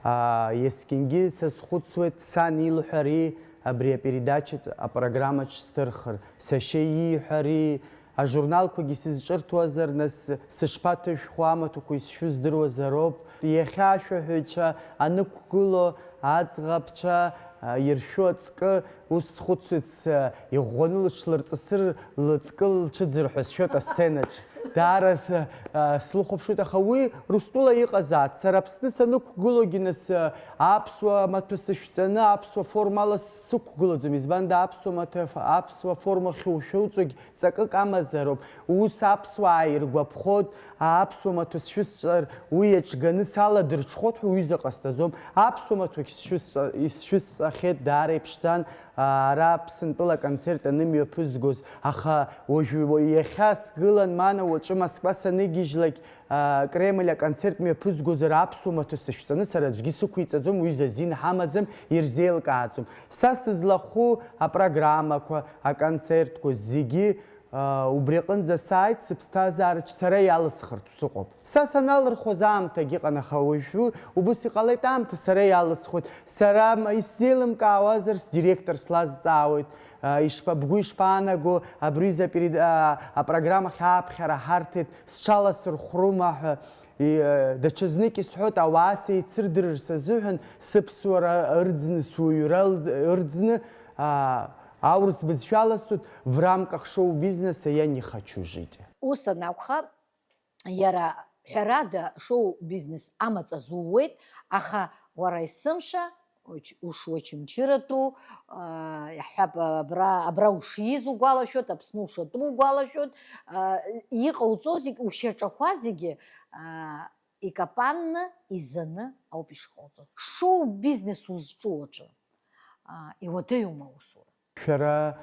А, есқьынгьы сазхәыцуеит, сан илҳәари абри апередачаҿ, апрограммаҿ сҭырхыр, сашьа ииҳәари, ажурналқәагьы сызҿырҭуазар, нас сышԥаҭышәхуа, амаҭәақәа исшәу здыруазароуп. Иахьа ашәаҳәаҩцәа анықәгыло, аӡӷабцәа, а, иршәу аҵкы, ус схәыцуеит, с-, иӷәӷәаны лыҽлырҵысыр, лыҵкы лцәыӡыр ҳәа сшәоит асценаҿ. Даара с-, а, слыхәаԥшуеит, аха уи Урыстәыла иҟазааит. Сара Аԥсны санықәгылогьы, нас, а, аԥсуа маҭәа сышәҵаны, аԥсуа формала сықәгылаӡом. Избанда, аԥсуа маҭәа, аԥсуа форма ахьушәуҵогь ҵакык амазароуп. Ус аԥсуаа иргәаԥхоит, аԥсуа маҭәа сшәысҵар, уи иаҿганы саладырҽхәоит ҳәа уҩыза ҟасҵаӡом. Аԥсуа маҭәагь сшәысҵа-, исшәысҵахьеит, даара иԥшӡан, ара Аԥсынтәыла аконцерт анымҩаԥызгоз. Аха уажәы, уа-, иахьа сгылан, мана уаҵәы Москва саныгьежьлак, а, Кремль аконцерт мҩаԥызгозар, аԥсуа маҭәа сышәҵаны сара аӡәгьы сықәиҵаӡом, уҩыза азин ҳамаӡам, ирзеилкааӡом. Са сызлахәу апрограммақәа, аконцертқәа зегьы, а, убри аҟынӡа сааит, сыԥсҭазаараҿ сара иалысхыртә сыҟоуп. Са саналырхуаз аамҭагь ыҟан, аха уажәы убыс иҟалеит аамҭа, сара иалысхуеит. Сара м-, исзеилымкаауазар, сдиректор слазҵаауеит, а, ишԥа-, бгәы ишԥаанаго, абри аҩыза аперед-, а, апрограммахь ааԥхьара ҳарҭеит, сҽаласырхәрума ҳәа. И, э, даҽазнык исҳәоит, ауаа сеицырдырырц азыҳәан сыԥсуара ырӡны, суаҩра ырӡны, а, аурыс бызшәала сҳәоит, в рамках шоу-бизнеса я не хочу жить. Ус анакәха, иара ҳәарада шоу-бизнес амаҵ азууеит, аха уара есымша уч-, ушуачымчыратәу, а, иаҳҳәап, абра, абра ушиз угәалашәоит, Аԥсны ушатәу угәалашәоит, а, иҟауҵо зегь, ушьаҿақәа зегьы, а, икапанны, изаны ауп ишҟауҵо. Шоу-бизнес узҿу аҿы, а, иуадаҩума аусура? Шәара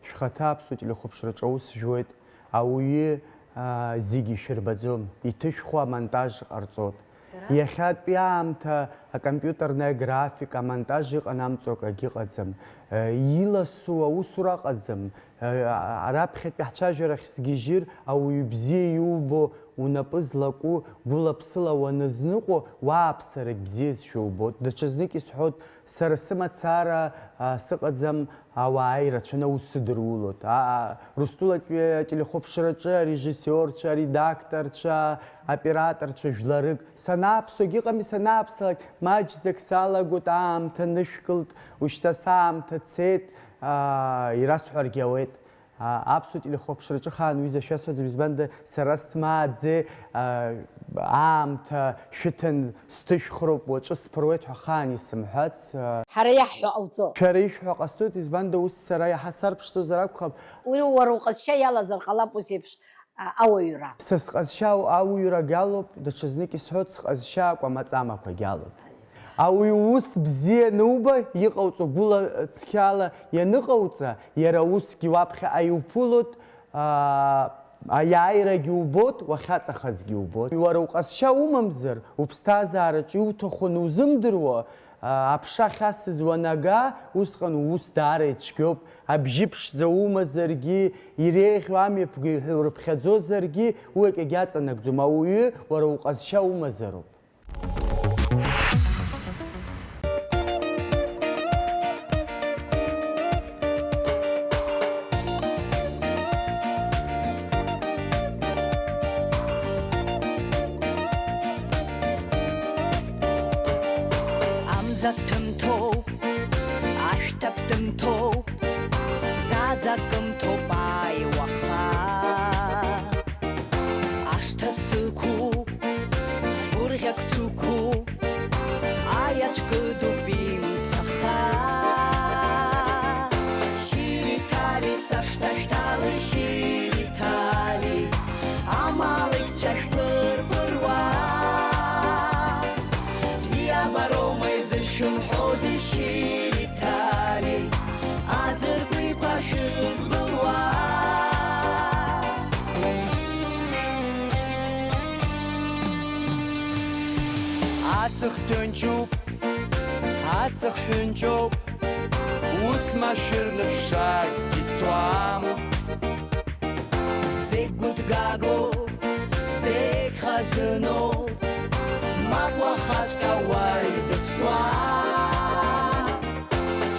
шәхаҭа аԥсуа телехәаԥшраҿы аус жәуеит, ауаҩы, аа, зегьы ишәырбаӡом, иҭышәхуа амонтаж ҟарҵоит. Шәара? Иахьатәи аамҭа акомпиутерная графика, амонтаж иҟанамҵо акагьы ыҟаӡам. Э, иласу аусура ыҟаӡам. Э, а-, раԥхьатәи ҳцәажәарахь сгьежьыр, ауаҩы бзиа иубо, унапы злаку, гәыла-ԥсыла уанызныҟәо, уааԥсарагь бзиазшәа убоит. Даҽазнык исҳәоит, сара сымацара, а, сыҟаӡам, ауаа ирацәаны аус сыдырулоит. А, а, Рустулатәи ателехәаԥшраҿы арежиссиорцәа, аредакторцәа, аоператорцәа жәларык санааԥсогь ыҟами, санааԥсалак маҷӡак салагоит, аамҭа нышәкылт, ушьҭа саамҭа цеит, а, ирасҳәаргьы ауеит. А, аԥсуа телехәаԥшраҿы хаан ҩыза шәасҳәаӡом, избанда сара смааӡеи, а, аамҭа шәыҭан сҭышәхроуп, уаҵәы сԥыруеит ҳәа хаан исымҳәац, а. Ҳара иаҳҳәо ҟауҵо. Шәара ишәҳәо ҟасҵоит, избанда ус сара иаҳа сарԥшӡозар акәхап. Уи уара уҟазшьа иалазар ҟалап ус еиԥш, а, ауаҩра. Са сҟазшьа ауаҩрагь алоуп, даҽазнык исҳәоит, сҟазшьа акәамаҵамақәагь алоуп. Ауаҩы ус бзиа ануба, иҟауҵо гәыла цқьала ианыҟауҵа, иара усгьы уаԥхьаҟа иуԥылоит, аа, аиааирагьы убоит, уахьаҵахазгьы убоит. Уара уҟазшьа умамзар, уԥсҭазаараҿы иуҭаху анузымдыруа, аа, аԥша ахьасыз уанага, усҟан уус даара ицәгьоуп. Абжьы ԥшӡа умазаргьы, иреиӷьу амҩаԥгаҩ ҳәа урыԥхьаӡозаргьы, уи акгьы аҵанакӡом. Ауаҩы уара уҟазшьа умазароуп. Амза ҭымҭоуп, ашәҭ аԥҭымҭоуп, ӡаӡа кымҭоуп ааи уаха. Ашҭа сықәуп, гәырӷьак сықәуп, аиаҵә кыдуп имцаха. Шьыри-ҭали сашҭа шәҭали, шьыри-ҭали, амалықьцәа шәԥырԥыруа. Бзиабароума изышәымҳәозеи, шьыри-ҭали, аӡыркәиқәа шәызбылуа? Аҵых ҭынчуп, аҵых ҳәынҷоуп, ус машәыр ныԥшааит, дысуам. Зегь гәыҭгагоуп, зегь хазыноуп, мап уахаҵәҟьа уаҩ дыԥсуам.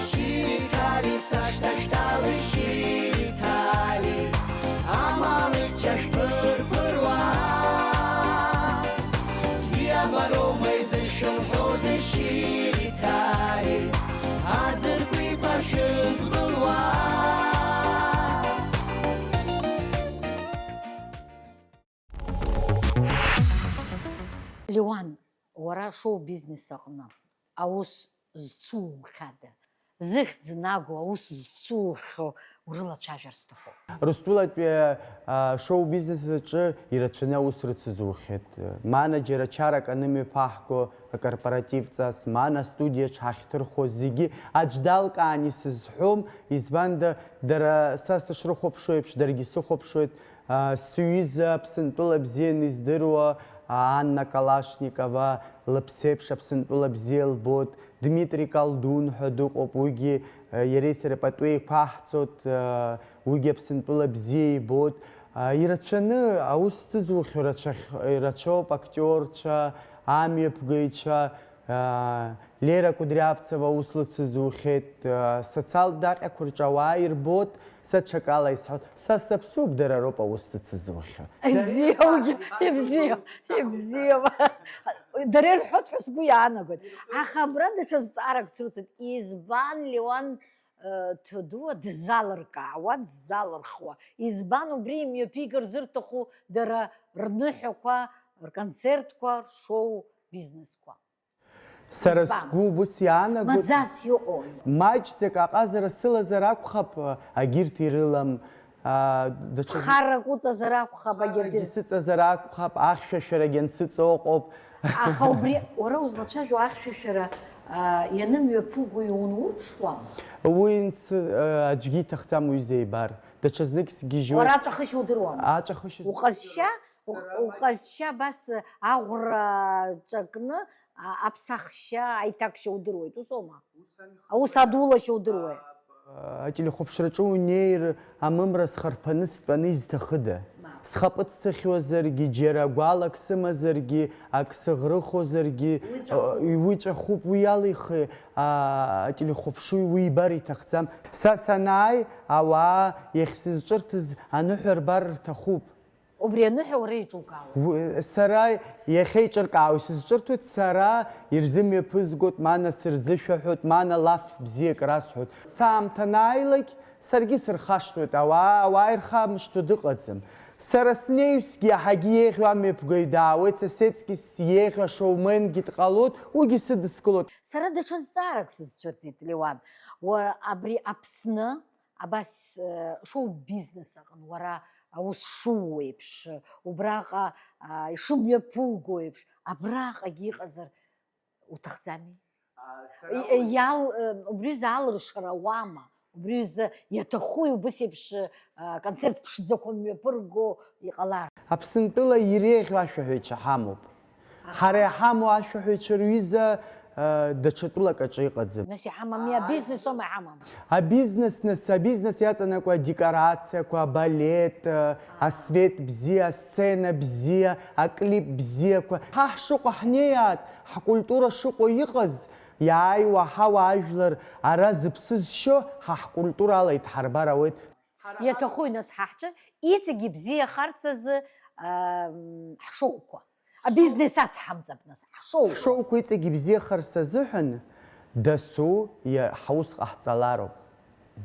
Шьыри-ҭали сашҭа шәҭали, шьыри-ҭали, амалықьцәа шәԥырԥыруа. Бзиабароума изышәымҳәозеи, шьыри-ҭали, аӡыркәиқәа шәызбылуа? Леуан, уара шоу-бизнес аҟны аус зцуухьада? Зыхьӡ наго аус зцуухьоу урылацәажәар сҭахуп. Рыстәылатәи, а, шоу-бизнес аҿы ирацәаны аус рыцызухьеит. Манаџьер ачарак анымҩаԥаҳго акорпоративҵас, Мана студиаҿ ҳахьҭырхуа зегьы аӡә далкаан исызҳәом, избанда, дара са сышрыхәаԥшуеиԥш, даргьы сыхәаԥшуеит. А, сҩыза Аԥсынтәыла бзианы издыруа, а, Анна Калашникова, лыԥсеиԥш Аԥсынтәыла бзиа лбоит, Дмитри Колдун ҳәа дыҟоуп, уигьы, а, иареи сареи пату еиқәаҳҵоит, а, уигьы Аԥсынтәыла бзиа ибоит. А, ирацәаны аус зцызухьоу рацәахь-, ирацәоуп актиорцәа, амҩаԥгаҩцәа, Аа, Лера Кудрявцева аус лыцызухьеит, аа, социалтә даҟьақәа рҿы ауаа ирбоит, са ҽакала исҳәоит, са саԥсуп, дара роуп аус зыцызухьоу. Ибзиоугьы, ибзиоу, ибзиоу. Дара ирҳәоит ҳәа сгәы иаанагоит. Аха абра даҽа зҵаарак срыцуеит. Избан Леуан, э, Ҭодуа дыззалыркаауа, дыззалырхуа? Избан убри имҩаԥигар зырҭаху дара рныҳәақәа, рконцертқәа, ршоу бизнесқәа? Сара избан? Сгәы убыс иаанагоит. Маӡас иҟои? Маҷӡак аҟазара сылазар акәхап, агьырҭ ирылам. аа, даҽа Харак уҵазар акәхап, агьырҭ Харагьы сыҵазар акәхап, ахьшәашәарагьы ансыҵоу ыҟоуп. Аха убри, уара узлацәажәо ахьшәашәара, аа, ианымҩаԥуго иунурԥшуама? Уи нс-, аа, аӡәгьы иҭахӡам уи зеибар. Даҽазнык сгьежьуеит. Уара аҵәахышьа удыруама? Аҵәахышьа Уҟазшьа, уҟ-, уҟазшьа абас аӷәра ҿакны, а, аԥсахшьа, аиҭакшьа удыруеит, усоума? Аус адулашьа удыруеит. Ателехәаԥшраҿы унеир, амымра схарԥаны стәаны изҭахыда? Мап. Схаԥыц сыхьуазаргьы, џьара гәалак сымазаргьы, ак сыӷрыхозаргьы, Уи ҵәахуп. уи ҵәахуп, уи алихи, а, ателехәаԥшуи уи ибар иҭахӡам. Са санааи, ауаа иахьсызҿырҭыз аныҳәа рбар рҭахуп. Убри аныҳәа уара еиҿукаауеит. У-, сара иахьа еиҿыркаауа исызҿырҭуеит, сара ирзымҩаԥызгоит, ма нас рзышәаҳәоит, ма на лаф бзиак расҳәоит. Саамҭа анааилак, саргьы сырхашҭуеит, ауаа, ауаа ирхамышҭуа дыҟаӡам. Сара снеҩсгьы иаҳагьы еиӷьу амҩаԥгаҩ даауеит, сасецкис иеиӷьу ашоуменгьы дҟалоит, уигьы сыдыскылоит. Сара даҽа зҵаарак сызцәырҵит, Леуан. Уара абри Аԥсны Абас, э, шоу-бизнес аҟны уара аус шууеиԥш, убраҟа, а, ишымҩаԥуго еиԥш, абраҟагьы иҟазар уҭахӡами? А, сара И-, уи иал-, э, убри азы алыршара ауама? Убри азы иаҭахуи убыс еиԥш, а, концерт ԥшӡақәа мҩаԥырго иҟалар? Аԥсынтәыла иреиӷьу ашәаҳәаҩцәа ҳамоуп. Ҳара иҳамоу ашәаҳәаҩцәа рҩыза, а, даҽа тәылак аҿы иҟаӡам. Нас иҳамами, абизнес аума иҳамам? Абизнес, нас, абизнес иаҵанакуа адекорациақәа, абалет, а, асвет бзиа, асцена бзиа, аклип бзиақәа. Ҳа ҳшыҟоу ҳнеиаат, ҳкультура шыҟоу иҟаз, иааиуа ҳауаажәлар ара зыԥсы зшьо, ҳа ҳкультурала идҳарбар ауеит. Иаҭахуи нас ҳа ҳҿы иҵегь ибзиахарц азы, ам, ҳшоуқәа? Абизнес ацҳамҵап нас, ҳшоуқәа. Ҳшоуқәа иҵегь ибзиахарц азыҳәан дасу иа-, ҳаус ҟаҳҵалароуп.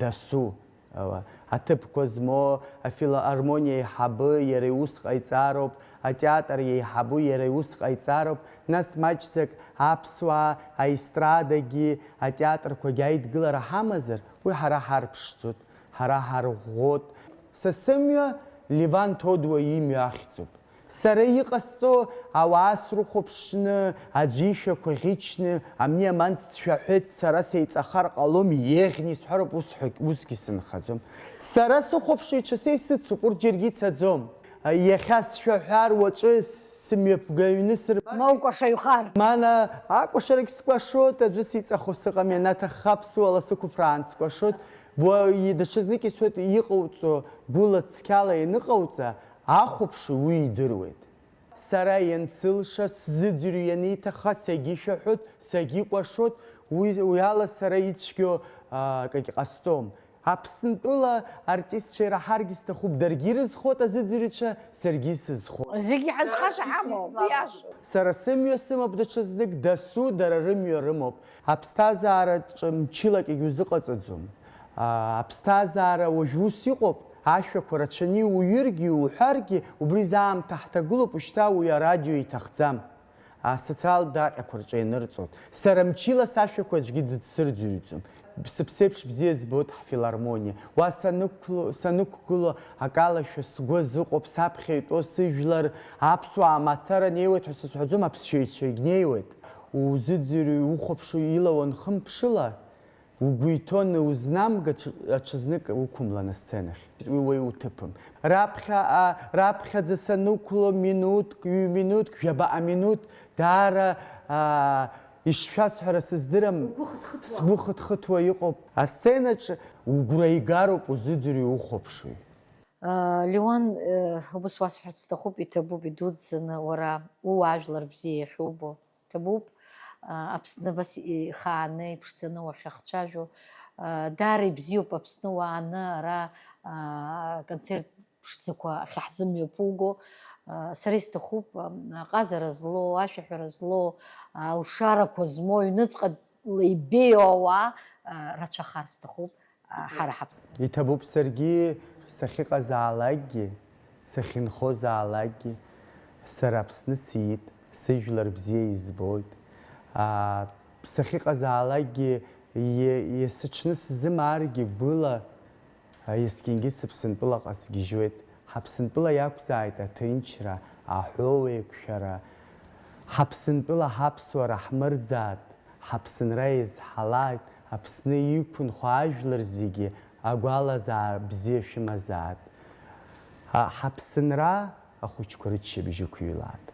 Дасу. Ала, аҭыԥқәа змоу афилармониа еиҳабы иара иус ҟаиҵароуп, атеатр еиҳабы иара иус ҟаиҵароуп, нас маҷӡак аԥсуаа аестрадагьы атеатрқәагьы аидгылара ҳамазар, уи ҳара ҳарԥшӡоит. Ҳара ҳарӷәӷәоит. Са сымҩа Леван Ҭодуа имҩа ахьӡуп. Сара иҟасҵо, ауаа срыхәаԥшны, аӡәы ишәақәа ӷьычны, амни аманц дшәаҳәеит, сара сеиҵахар ҟалом, еиӷьны исҳәароуп, усҳәагь, усгьы сынхаӡом. Сара сыхәаԥшыҩцәа са исыцуп, урҭ џьаргьы ицаӡом. Иахьа сшәаҳәар, уаҵәы сымҩаԥгаҩны сырбар. Ма укәашаҩхар. Мана акәашарагь скәашоит, аӡәы сиҵахо сыҟам, ианаҭахха аԥсуала сықәыԥраан скәашоит. Уа, и-, даҽазнык исҳәоит, иҟауҵо гәыла цқьала ианыҟауҵа, ахәаԥшыҩ уи идыруеит. Сара иансылша, сзыӡырҩ ианиҭахха, сагьышәаҳәоит, сагьыкәашоит, уи, уи ала сара ицәгьоу, а, акагь ҟасҵом. Аԥсынтәыла артистцәа ираҳаргьы сҭахуп, даргьы ирызхоит азыӡырҩцәа, саргьы исызхоит. Зегьы ҳазхаша ҳамоуп, иашоуп. Сара сымҩа сымоуп даҽазнык, дасу дара рымҩа рымоуп. Аԥсҭазаараҿы мчылак егьузыҟаҵаӡом. А, аԥсҭазаара уажә ус иҟоуп, ашәақәа рацәаны иуҩыргьы, иуҳәаргьы, убри заа аамҭа ҳҭагылоуп, ушьҭа уи арадио иҭахӡам. Асоциалтә даҟьақәа рҿы ианырҵоит. Сара мчыла сашәақәа аӡәгьы дыдсырӡырҩӡом. Сыԥсеиԥш бзиа збоит ҳфилармониа. Уа санықәло-, санықәгыло акалашәа сгәы азыҟоуп, саԥхьа итәоу сыжәлар, аԥсуаа мацара неиуеит ҳәа сызҳәаӡом, аԥсшьаҩцәагь неиуеит. Узыӡырҩ, ухәаԥшуа ила уанхымԥшыла, угәы иҭоуны узнамга, ҽ-, аҽазнык уқәымлан асценахь. Уи уаҩ уҭыԥым. Раԥхьаҟа, раԥхьаӡа санықәло минуҭк, ҩ-минуҭк, жәабаҟа минуҭ, даара, аа, ишшәасҳәара сыздырам, Угәы хыҭхыҭуа. Сгәы хыҭхыҭуа иҟоуп. Асценаҿ угәра игароуп узыӡырҩ ухәаԥшуеи. Леуан, э, убыс уасҳәарц сҭахуп, иҭабуп идуӡӡаны уара ууаажәлар бзиа иахьубо. Ҭабуп, а, Аԥсны абас ихааны, иԥшӡаны уахьахцәажәо. А, даара ибзиоуп Аԥсны уааны ара, а, концерт ԥшӡақәа ахьаҳзымҩаԥуго. А, сара исҭахуп, а, аҟазара злоу, ашәаҳәара злоу, а, алшарақәа змоу, аҩныҵҟала ибеиоу ауаа, а, рацәахар сҭахуп. Ҳара ҳаԥсны. Иҭабуп саргьы сахьыҟазаалакгьы, сахьынхозаалакгьы, сара Аԥсны сиит, сыжәлар бзиа избоит. Аа, сахьыҟазаалакгьы, е-, есыҽны сзымааргьы гәыла, Есқьынгьы сыԥсынтәылаҟа сгьежьуеит. Ҳаԥсынтәыла иақәзааит аҭынчра, аҳәоу еиқәшәара. Ҳаԥсынтәыла ҳаԥсуара ҳмырӡааит, ҳаԥсынра еизҳалааит, Аԥсны иқәынхо ажәлар зегьы агәалазаа бзиа шәымазааит. Ҳаԥсынра ахәыҷқәа рыччабжь ықәыҩлааит.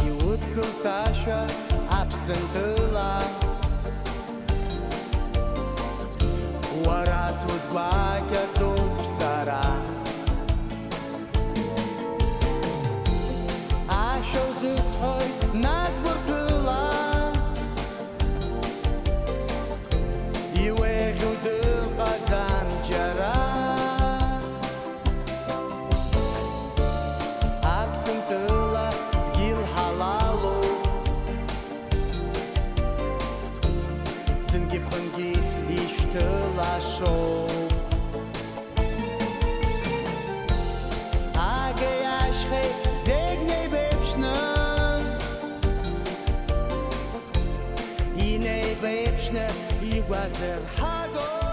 Иудкыл сашәа Аԥсынтәыла, уара сузгәакьаӡоуп сара. Ашәа узысҳәоит, нас, гәырԥыла, иуеиӷьу дыҟаӡам џьара. Аԥсынтәыла дгьыл ҳалалуп, ӡынгьы ԥхынгьы ишәҭылашоуп. Агеи ашьхеи зегь неибеиԥшны, инеибеиԥшны игәазырҳагоу.